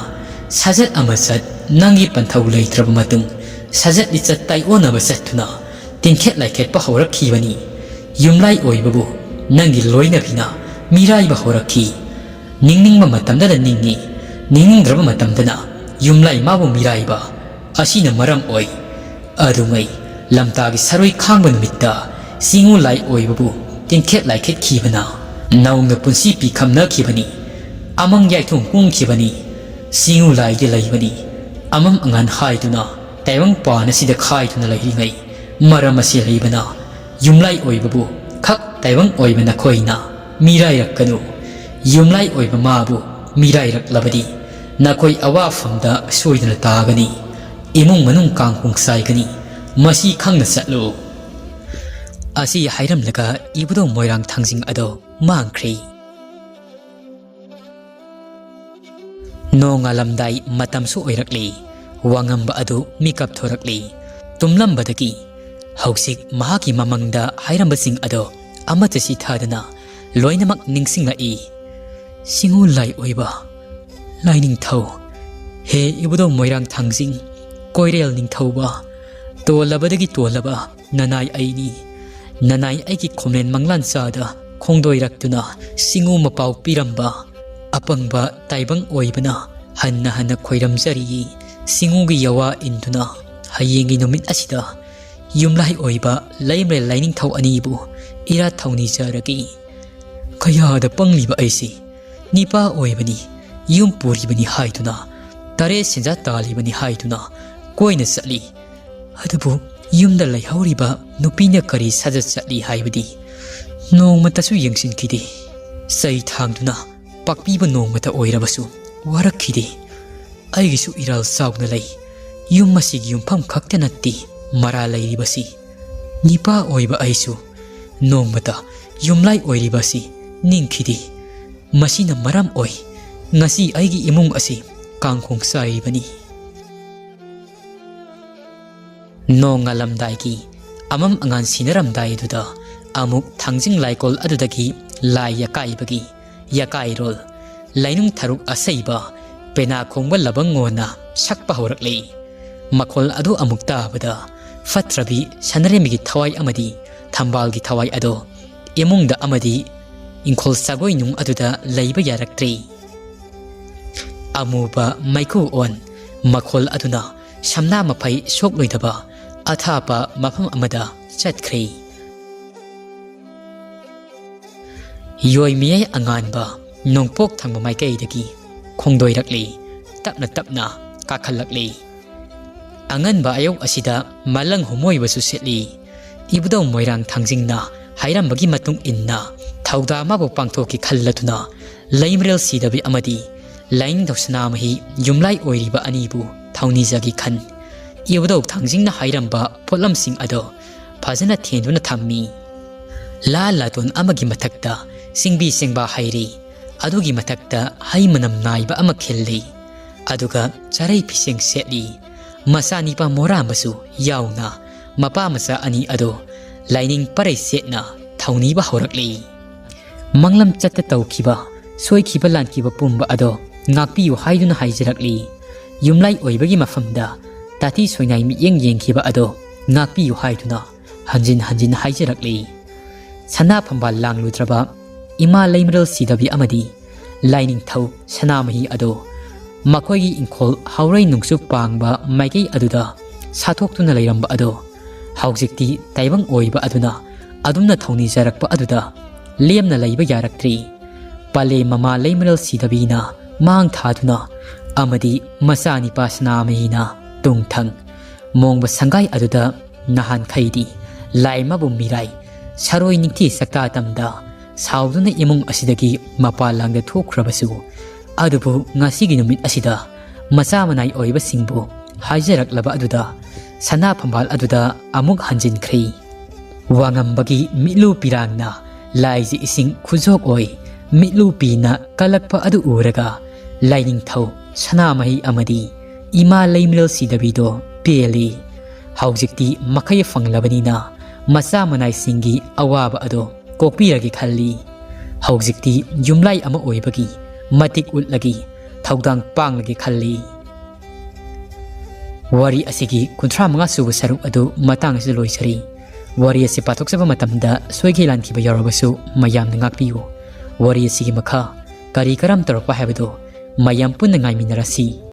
ꯁꯥꯖꯠ ꯑꯃ ꯆꯠ, ꯅꯪꯒꯤ ꯄꯟꯊꯧ ꯂꯩꯇ꯭ꯔꯕ ꯃꯇꯨꯡ ꯁꯖꯠ ꯂꯤꯆꯠ ꯇꯥꯏꯑꯣꯟꯅꯕ ꯆꯠꯇꯨꯅ ꯇꯤꯟꯈꯦꯠ ꯂꯥꯏꯈꯦꯠꯄ ꯍꯧꯔꯛꯈꯤꯕꯅꯤ꯫ ꯌꯨꯝꯂꯥꯏ ꯑꯣꯏꯕꯕꯨ ꯅꯪꯒꯤ ꯂꯣꯏꯅꯕꯤꯅ ꯃꯤꯔꯥꯏꯕ ꯍꯧꯔꯛꯈꯤ꯫ ꯅꯤꯡꯅꯤꯡꯕ ꯃꯇꯝꯗꯅ ꯅꯤꯡꯉꯤ, ꯅꯤꯡꯅꯤꯡꯗ꯭ꯔꯕ ꯃꯇꯝꯗꯅ ꯌꯨꯝꯂꯥꯏ ꯃꯥꯕꯨ ꯃꯤꯔꯥꯏꯕ ꯑꯁꯤꯅ ꯃꯔꯝ ꯑꯣꯏ꯫ ꯑꯗꯨꯉꯩ ꯂꯝꯇꯥꯒꯤ ꯁꯔꯣꯏ ꯈꯥꯡꯕ ꯅꯨꯃꯤꯠꯇ ꯆꯤꯡꯉꯨ ꯂꯥꯏ ꯑꯣꯏꯕꯕꯨ ꯇꯤꯟꯈꯦꯠ ꯂꯥꯏꯈꯦꯠꯈꯤꯕꯅ ꯅꯧꯅ ꯄꯨꯟꯁꯤ ꯄꯤꯈꯝꯅꯈꯤꯕꯅꯤ꯫ ꯑꯃꯪ ꯌꯥꯏꯊꯣꯡ ꯀꯨꯝꯈꯤꯕꯅꯤ꯫ ꯆꯤꯡꯉꯨ ꯂꯥꯏꯗꯤ ꯂꯩꯕꯅꯤ꯫ ꯑꯃꯝ ꯑꯉꯥꯟ ꯍꯥꯏꯗꯨꯅ ꯇꯥꯏꯕꯪ ꯄꯥꯟ ꯑꯁꯤꯗ ꯈꯥꯏꯗꯨꯅ ꯂꯩꯔꯤꯉꯩ ꯃꯔꯝ ꯑꯁꯤ ꯂꯩꯕꯅ ꯌꯨꯝꯂꯥꯏ ꯑꯣꯏꯕꯕꯨ ꯈꯛ ꯇꯥꯏꯕꯪ ꯑꯣꯏꯕ ꯅꯈꯣꯏꯅ ꯃꯤꯔꯥꯏꯔꯛꯀꯅꯨ꯫ ꯌꯨꯝꯂꯥꯏ ꯑꯣꯏꯕ ꯃꯥꯕꯨ ꯃꯤꯔꯥꯏꯔꯛꯂꯕꯗꯤ ꯅꯈꯣꯏ ꯑꯋꯥꯐꯝꯗ ꯁꯣꯏꯗꯅ ꯇꯥꯒꯅꯤ꯫ ꯏꯃꯨꯡ ꯃꯅꯨꯡ ꯀꯥꯡꯈꯣꯡ ꯆꯥꯏꯒꯅꯤ꯫ ꯃꯁꯤ ꯈꯪꯅ ꯆꯠꯂꯨ꯫ ꯑꯁꯤ ꯍꯥꯏꯔꯝꯂꯒ ꯏꯕꯨꯙꯧ ꯃꯣꯏꯔꯥꯡ ꯊꯥꯡꯖꯤꯡ ꯑꯗꯣ ꯃꯥꯡꯈ꯭ꯔꯦ꯫ ꯅꯣꯡꯉꯥꯜꯂꯝꯗꯥꯏ ꯃꯇꯝꯁꯨ ꯑꯣꯏꯔꯛꯂꯤ꯫ ꯋꯥꯉꯝꯕ ꯑꯗꯨ ꯃꯤꯀꯞ ꯊꯣꯔꯛꯂꯤ꯫ ꯇꯨꯝꯂꯝꯕꯗꯒꯤ ꯍꯧꯖꯤꯛ ꯃꯍꯥꯛꯀꯤ ꯃꯃꯪꯗ ꯍꯥꯏꯔꯝꯕꯁꯤꯡ ꯑꯗꯣ ꯑꯃꯠꯇ ꯆꯤꯊꯗꯅ ꯂꯣꯏꯅꯃꯛ ꯅꯤꯡꯁꯤꯡꯂꯛꯏ꯫ ꯁꯤꯡꯉꯨ ꯂꯥꯏ ꯑꯣꯏꯕ, ꯂꯥꯏꯅꯤꯡꯊꯧ, ꯍꯦ ꯏꯕꯨꯙꯧ ꯃꯣꯏꯔꯥꯡ ꯊꯥꯡꯖꯤꯡ, ꯀꯣꯏꯔꯦꯜ ꯅꯤꯡꯊꯧꯕ, ꯇꯣꯜꯂꯕꯗꯒꯤ ꯇꯣꯜꯂꯕ ꯅꯅꯥꯏ ꯑꯩꯅꯤ꯫ ꯅꯅꯥꯏ ꯑꯩꯒꯤ ꯈꯣꯝꯂꯦꯟ ꯃꯪꯂꯥꯟ ꯆꯥꯗ ꯈꯣꯡꯗꯣꯏꯔꯛꯇꯨꯅ ꯁꯤꯡꯉꯨ ꯃꯄꯥꯎ ꯄꯤꯔꯝꯕ ꯑꯄꯪꯕ ꯇꯥꯏꯕꯪ ꯑꯣꯏꯕꯅ ꯍꯟꯅ ꯍꯟꯅ ꯈꯣꯏꯔꯝꯖꯔꯤ꯫ ꯁꯤꯡꯉꯨꯒꯤ ꯌꯋꯥ ꯏꯟꯗꯨꯅ ꯍꯌꯦꯡꯒꯤ ꯅꯨꯃꯤꯠ ꯑꯁꯤꯗ ꯌꯨꯝꯂꯥꯏ ꯑꯣꯏꯕ ꯂꯩꯃꯔꯦꯜ ꯂꯥꯏꯅꯤꯡꯊꯧ ꯑꯅꯤꯕꯨ ꯏꯔꯥꯠ ꯊꯧꯅꯤꯖꯔꯒꯦ꯫ ꯀꯌꯥꯗ ꯄꯪꯂꯤꯕ ꯑꯩꯁꯤ! ꯅꯤꯄꯥ ꯑꯣꯏꯕꯅꯤ, ꯌꯨꯝ ꯄꯨꯔꯤꯕꯅꯤ ꯍꯥꯏꯗꯨꯅ, ꯇꯔꯦꯠ ꯁꯦꯟꯖꯥ ꯇꯥꯜꯂꯤꯕꯅꯤ ꯍꯥꯏꯗꯨꯅ ꯀꯣꯏꯅ ꯆꯠꯂꯤ꯫ ꯑꯗꯨꯕꯨ ꯌꯨꯝꯗ ꯂꯩꯍꯧꯔꯤꯕ ꯅꯨꯄꯤꯅ ꯀꯔꯤ ꯁꯥꯖꯠ ꯆꯠꯂꯤ ꯍꯥꯏꯕꯗꯤ ꯅꯣꯡꯃꯇꯁꯨ ꯌꯦꯡꯁꯤꯟꯈꯤꯗꯦ꯫ ꯆꯩ ꯊꯥꯡꯗꯨꯅ ꯄꯥꯛꯄꯤꯕ ꯅꯣꯡꯃꯇ ꯑꯣꯏꯔꯕꯁꯨ ꯋꯥꯔꯛꯈꯤꯗꯦ꯫ ꯑꯩꯒꯤꯁꯨ ꯏꯔꯥꯜ ꯆꯥꯎꯅ ꯂꯩ꯫ ꯌꯨꯝ ꯑꯁꯤꯒꯤ ꯌꯨꯝꯐꯝ ꯈꯛꯇ ꯅꯠꯇꯦ ꯃꯔꯥ ꯂꯩꯔꯤꯕꯁꯤ꯫ ꯅꯤꯄꯥ ꯑꯣꯏꯕ ꯑꯩꯁꯨ ꯅꯣꯡꯃꯇ ꯌꯨꯝꯂꯥꯏ ꯑꯣꯏꯔꯤꯕ ꯑꯁꯤ ꯅꯤꯡꯈꯤꯗꯦ꯫ ꯃꯁꯤꯅ ꯃꯔꯝ ꯑꯣꯏ ꯉꯁꯤ ꯑꯩꯒꯤ ꯏꯃꯨꯡ ꯑꯁꯤ ꯀꯥꯡꯈꯣꯡ ꯆꯥꯏꯔꯤꯕꯅꯤ꯫ ꯅꯣꯡꯉꯥꯜꯂꯝꯗꯥꯏꯒꯤ ꯑꯃꯝ ꯑꯉꯥꯟ ꯁꯤꯟꯅꯔꯝꯗꯥꯏ ꯑꯗꯨꯗ ꯑꯃꯨꯛ ꯊꯥꯡꯖꯤꯡ ꯂꯥꯏꯀꯣꯜ ꯑꯗꯨꯗꯒꯤ ꯂꯥꯏ ꯌꯥꯀꯥꯏꯕꯒꯤ ꯌꯥꯀꯥꯏꯔꯣꯜ, ꯂꯥꯏꯅꯨꯡ ꯊꯔꯨꯛ ꯑꯁꯩꯕ, ꯄꯦꯅꯥ ꯈꯣꯡꯕ ꯂꯕꯪꯉꯣꯅ ꯁꯛꯄ ꯍꯧꯔꯛꯂꯤ꯫ ꯃꯈꯣꯜ ꯑꯗꯨ ꯑꯃꯨꯛ ꯇꯥꯕꯗ ꯐꯠꯇ꯭ꯔꯕꯤ ꯁꯅꯔꯦꯝꯕꯤꯒꯤ ꯊꯋꯥꯏ ꯑꯃꯗꯤ ꯊꯝꯕꯥꯜꯒꯤ ꯊꯋꯥꯏ ꯑꯗꯣ ꯏꯃꯨꯡꯗ ꯑꯃꯗꯤ ꯏꯪꯈꯣꯜ ꯁꯥꯒꯣꯏ ꯅꯨꯡ ꯑꯗꯨꯗ ꯂꯩꯕ ꯌꯥꯔꯛꯇ꯭ꯔꯦ꯫ ꯑꯃꯨꯕ ꯃꯩꯈꯨ ꯑꯣꯟ ꯃꯈꯣꯜ ꯑꯗꯨꯅ ꯁꯝꯅꯥ ꯃꯐꯩ ꯁꯣꯛꯂꯣꯏꯗꯕ ꯑꯊꯥꯞꯄ ꯃꯐꯝ ꯑꯃꯗ ꯆꯠꯈ꯭ꯔꯦ꯫ ꯌꯣꯏ ꯃꯤꯌꯥꯏ ꯑꯉꯥꯟꯕ ꯅꯣꯡꯄꯣꯛ ꯊꯪꯕ ꯃꯥꯏꯀꯩꯗꯒꯤ ꯈꯣꯡꯗꯣꯏꯔꯛꯂꯤ, ꯇꯞꯅ ꯇꯞꯅ ꯀꯥꯈꯠꯂꯛꯂꯤ꯫ ꯑꯉꯟꯕ ꯑꯌꯨꯛ ꯑꯁꯤꯗ ꯃꯂꯪ ꯍꯨꯝꯃꯣꯏꯕꯁꯨ ꯁꯤꯠꯂꯤ꯫ ꯏꯕꯨꯙꯧ ꯃꯣꯏꯔꯥꯡ ꯊꯥꯡꯖꯤꯡꯅ ꯍꯥꯏꯔꯝꯕꯒꯤ ꯃꯇꯨꯡ ꯏꯟꯅ ꯊꯧꯗꯥ ꯑꯃꯕꯨ ꯄꯥꯡꯊꯣꯛꯀꯦ ꯈꯜꯂꯗꯨꯅ ꯂꯩꯃꯔꯦꯜ ꯁꯤꯗꯕꯤ ꯑꯃꯗꯤ ꯂꯥꯏꯅꯤꯡꯊꯧ ꯁꯅꯥꯃꯍꯤ ꯌꯨꯝꯂꯥꯏ ꯑꯣꯏꯔꯤꯕ ꯑꯅꯤꯕꯨ ꯊꯧꯅꯤꯖꯒꯦ ꯈꯟ ꯏꯕꯨꯙꯧ ꯊꯥꯡꯖꯤꯡꯅ ꯍꯥꯏꯔꯝꯕ ꯄꯣꯠꯂꯝꯁꯤꯡ ꯑꯗꯣ ꯐꯖꯅ ꯊꯦꯟꯗꯨꯅ ꯊꯝꯃꯤ꯫ ꯂꯥ ꯂꯥꯇꯣꯟ ꯑꯃꯒꯤ ꯃꯊꯛꯇ ꯆꯤꯡꯕꯤ ꯆꯦꯡꯕꯥ ꯍꯩꯔꯤ꯫ ꯑꯗꯨꯒꯤ ꯃꯊꯛꯇ ꯍꯩ ꯃꯅꯝ ꯅꯥꯏꯕ ꯑꯃ ꯈꯤꯜꯂꯤ꯫ ꯑꯗꯨꯒ ꯆꯔꯩ ꯐꯤꯁꯦꯡ ꯁꯦꯠꯂꯤ꯫ ꯃꯆꯥꯅꯤꯄꯥ ꯃꯣꯔꯥꯝꯕꯁꯨ ꯌꯥꯎꯅ ꯃꯄꯥ ꯃꯆꯥ ꯑꯅꯤ ꯑꯗꯨ ꯂꯥꯏꯅꯤꯡ ꯄꯔꯩ ꯁꯦꯠꯅ ꯊꯧꯅꯤꯕ ꯍꯧꯔꯛꯂꯤ꯫ ꯃꯪꯂꯝ ꯆꯠꯇ ꯇꯧꯈꯤꯕ ꯁꯣꯏꯈꯤꯕ ꯂꯥꯟꯈꯤꯕ ꯄꯨꯝꯕ ꯑꯗꯣ ꯉꯥꯛꯄꯤꯌꯨ ꯍꯥꯏꯗꯨꯅ ꯍꯥꯏꯖꯔꯛꯂꯤ꯫ ꯌꯨꯝꯂꯥꯏ ꯑꯣꯏꯕꯒꯤ ꯃꯐꯝꯗ ꯇꯥꯊꯤ ꯁꯣꯏꯅꯥꯏ ꯃꯤꯠꯌꯦꯡ ꯌꯦꯡꯈꯤꯕ ꯑꯗꯣ ꯉꯥꯛꯄꯤꯌꯨ ꯍꯥꯏꯗꯨꯅ ꯍꯟꯖꯤꯟ ꯍꯟꯖꯤꯟ ꯍꯥꯏꯖꯔꯛꯂꯤ꯫ ꯁꯅꯥ ꯐꯝꯕꯥꯜ ꯂꯥꯡꯂꯨꯗ꯭ꯔꯕ ꯏꯃꯥ ꯂꯩꯃꯔꯦꯜ ꯁꯤꯗꯕꯤ ꯑꯃꯗꯤ ꯂꯥꯏꯅꯤꯡꯊꯧ ꯁꯅꯥꯃꯍꯤ ꯑꯗꯣ ꯃꯈꯣꯏꯒꯤ ꯏꯪꯈꯣꯜ ꯍꯧꯔꯩ ꯅꯨꯡꯆꯨꯞ ꯄꯥꯡꯕ ꯃꯥꯏꯀꯩ ꯑꯗꯨꯗ ꯁꯥꯊꯣꯛꯇꯨꯅ ꯂꯩꯔꯝꯕ ꯑꯗꯣ ꯍꯧꯖꯤꯛꯇꯤ ꯇꯥꯏꯕꯪ ꯑꯣꯏꯕ ꯑꯗꯨꯅ ꯑꯗꯨꯝꯅ ꯊꯧꯅꯤꯖꯔꯛꯄ ꯑꯗꯨꯗ ꯂꯦꯝꯅ ꯂꯩꯕ ꯌꯥꯔꯛꯇ꯭ꯔꯤ꯫ ꯄꯂꯦ ꯃꯃꯥ ꯂꯩꯃꯔꯦꯜ ꯁꯤꯗꯕꯤꯅ ꯃꯥꯡ ꯊꯥꯗꯨꯅ ꯑꯃꯗꯤ ꯃꯆꯥꯅꯤꯄꯥ ꯁꯅꯥꯃꯍꯤꯅ ꯇꯨꯡꯊꯪ ꯃꯣꯡꯕ ꯁꯪꯒꯥꯏ ꯑꯗꯨꯗ ꯅꯍꯥꯟꯈꯩꯗꯤ ꯂꯥꯏꯃꯕꯨ ꯃꯤꯔꯥꯏ ꯁꯔꯣꯏ ꯅꯤꯡꯊꯤ ꯆꯥꯛꯇꯥ ꯇꯝꯗ ꯁꯥꯎꯗꯨꯅ ꯏꯃꯨꯡ ꯑꯁꯤꯗꯒꯤ ꯃꯄꯥꯟ ꯂꯥꯡꯗ ꯊꯣꯛꯈ꯭ꯔꯕꯁꯨ, ꯑꯗꯨꯕꯨ ꯉꯁꯤꯒꯤ ꯅꯨꯃꯤꯠ ꯑꯁꯤꯗ ꯃꯆꯥ ꯃꯅꯥꯏ ꯑꯣꯏꯕꯁꯤꯡꯕꯨ ꯍꯥꯏꯖꯔꯛꯂꯕ ꯑꯗꯨꯗ ꯁꯅꯥ ꯐꯝꯕꯥꯜ ꯑꯗꯨꯗ ꯑꯃꯨꯛ ꯍꯟꯖꯤꯟꯈ꯭ꯔꯦ꯫ ꯋꯥꯉꯝꯕꯒꯤ ꯃꯤꯠꯂꯨ ꯄꯤꯔꯥꯡꯅ ꯂꯥꯏꯖ ꯏꯁꯤꯡ ꯈꯨꯖꯣꯛ ꯑꯣꯏ ꯃꯤꯠꯂꯨ ꯄꯤꯅ ꯀꯜꯂꯛꯄ ꯑꯗꯨ ꯎꯔꯒ ꯂꯥꯏꯅꯤꯡꯊꯧ ꯁꯅꯥꯃꯍꯤ ꯑꯃꯗꯤ ꯏꯃꯥ ꯂꯩꯃꯔꯦꯜ ꯁꯤꯗꯕꯤꯗꯣ ꯄꯦꯜꯂꯤ꯫ ꯍꯧꯖꯤꯛꯇꯤ ꯃꯈꯩ ꯐꯪꯂꯕꯅꯤꯅ ꯃꯆꯥ ꯃꯅꯥꯏꯁꯤꯡꯒꯤ ꯑꯋꯥꯕ ꯑꯗꯣ ꯀꯣꯛꯄꯤꯔꯒꯦ ꯈꯜꯂꯤ꯫ ꯍꯧꯖꯤꯛꯇꯤ ꯌꯨꯝꯂꯥꯏ ꯑꯃ ꯑꯣꯏꯕꯒꯤ ꯃꯇꯤꯛ ꯎꯠꯂꯒꯦ꯫ ꯊꯧꯗꯥꯡ ꯄꯥꯡꯂꯒꯦ ꯈꯜꯂꯤ꯫ ꯋꯥꯔꯤ ꯑꯁꯤꯒꯤ ꯀꯨꯟꯊ꯭ꯔꯥ ꯃꯉꯥ ꯁꯨꯕ ꯁꯔꯨꯛ ꯑꯗꯨ ꯃꯇꯥꯡ ꯑꯁꯤꯗ ꯂꯣꯏꯖꯔꯤ꯫ ꯋꯥꯔꯤ ꯑꯁꯤ ꯄꯥꯊꯣꯛꯆꯕ ꯃꯇꯝꯗ ꯁꯣꯏꯈꯤ ꯂꯥꯟꯈꯤꯕ ꯌꯥꯎꯔꯕꯁꯨ ꯃꯌꯥꯝꯅ ꯉꯥꯛꯄꯤꯌꯨ꯫ ꯋꯥꯔꯤ ꯑꯁꯤꯒꯤ ꯃꯈꯥ ꯀꯔꯤ ꯀꯔꯝ ꯇꯧꯔꯛꯄ ꯍꯥꯏꯕꯗꯨ ꯃꯌꯥꯝ ꯄꯨꯟꯅ ꯉꯥꯏꯃꯤꯟꯅꯔꯁꯤ꯫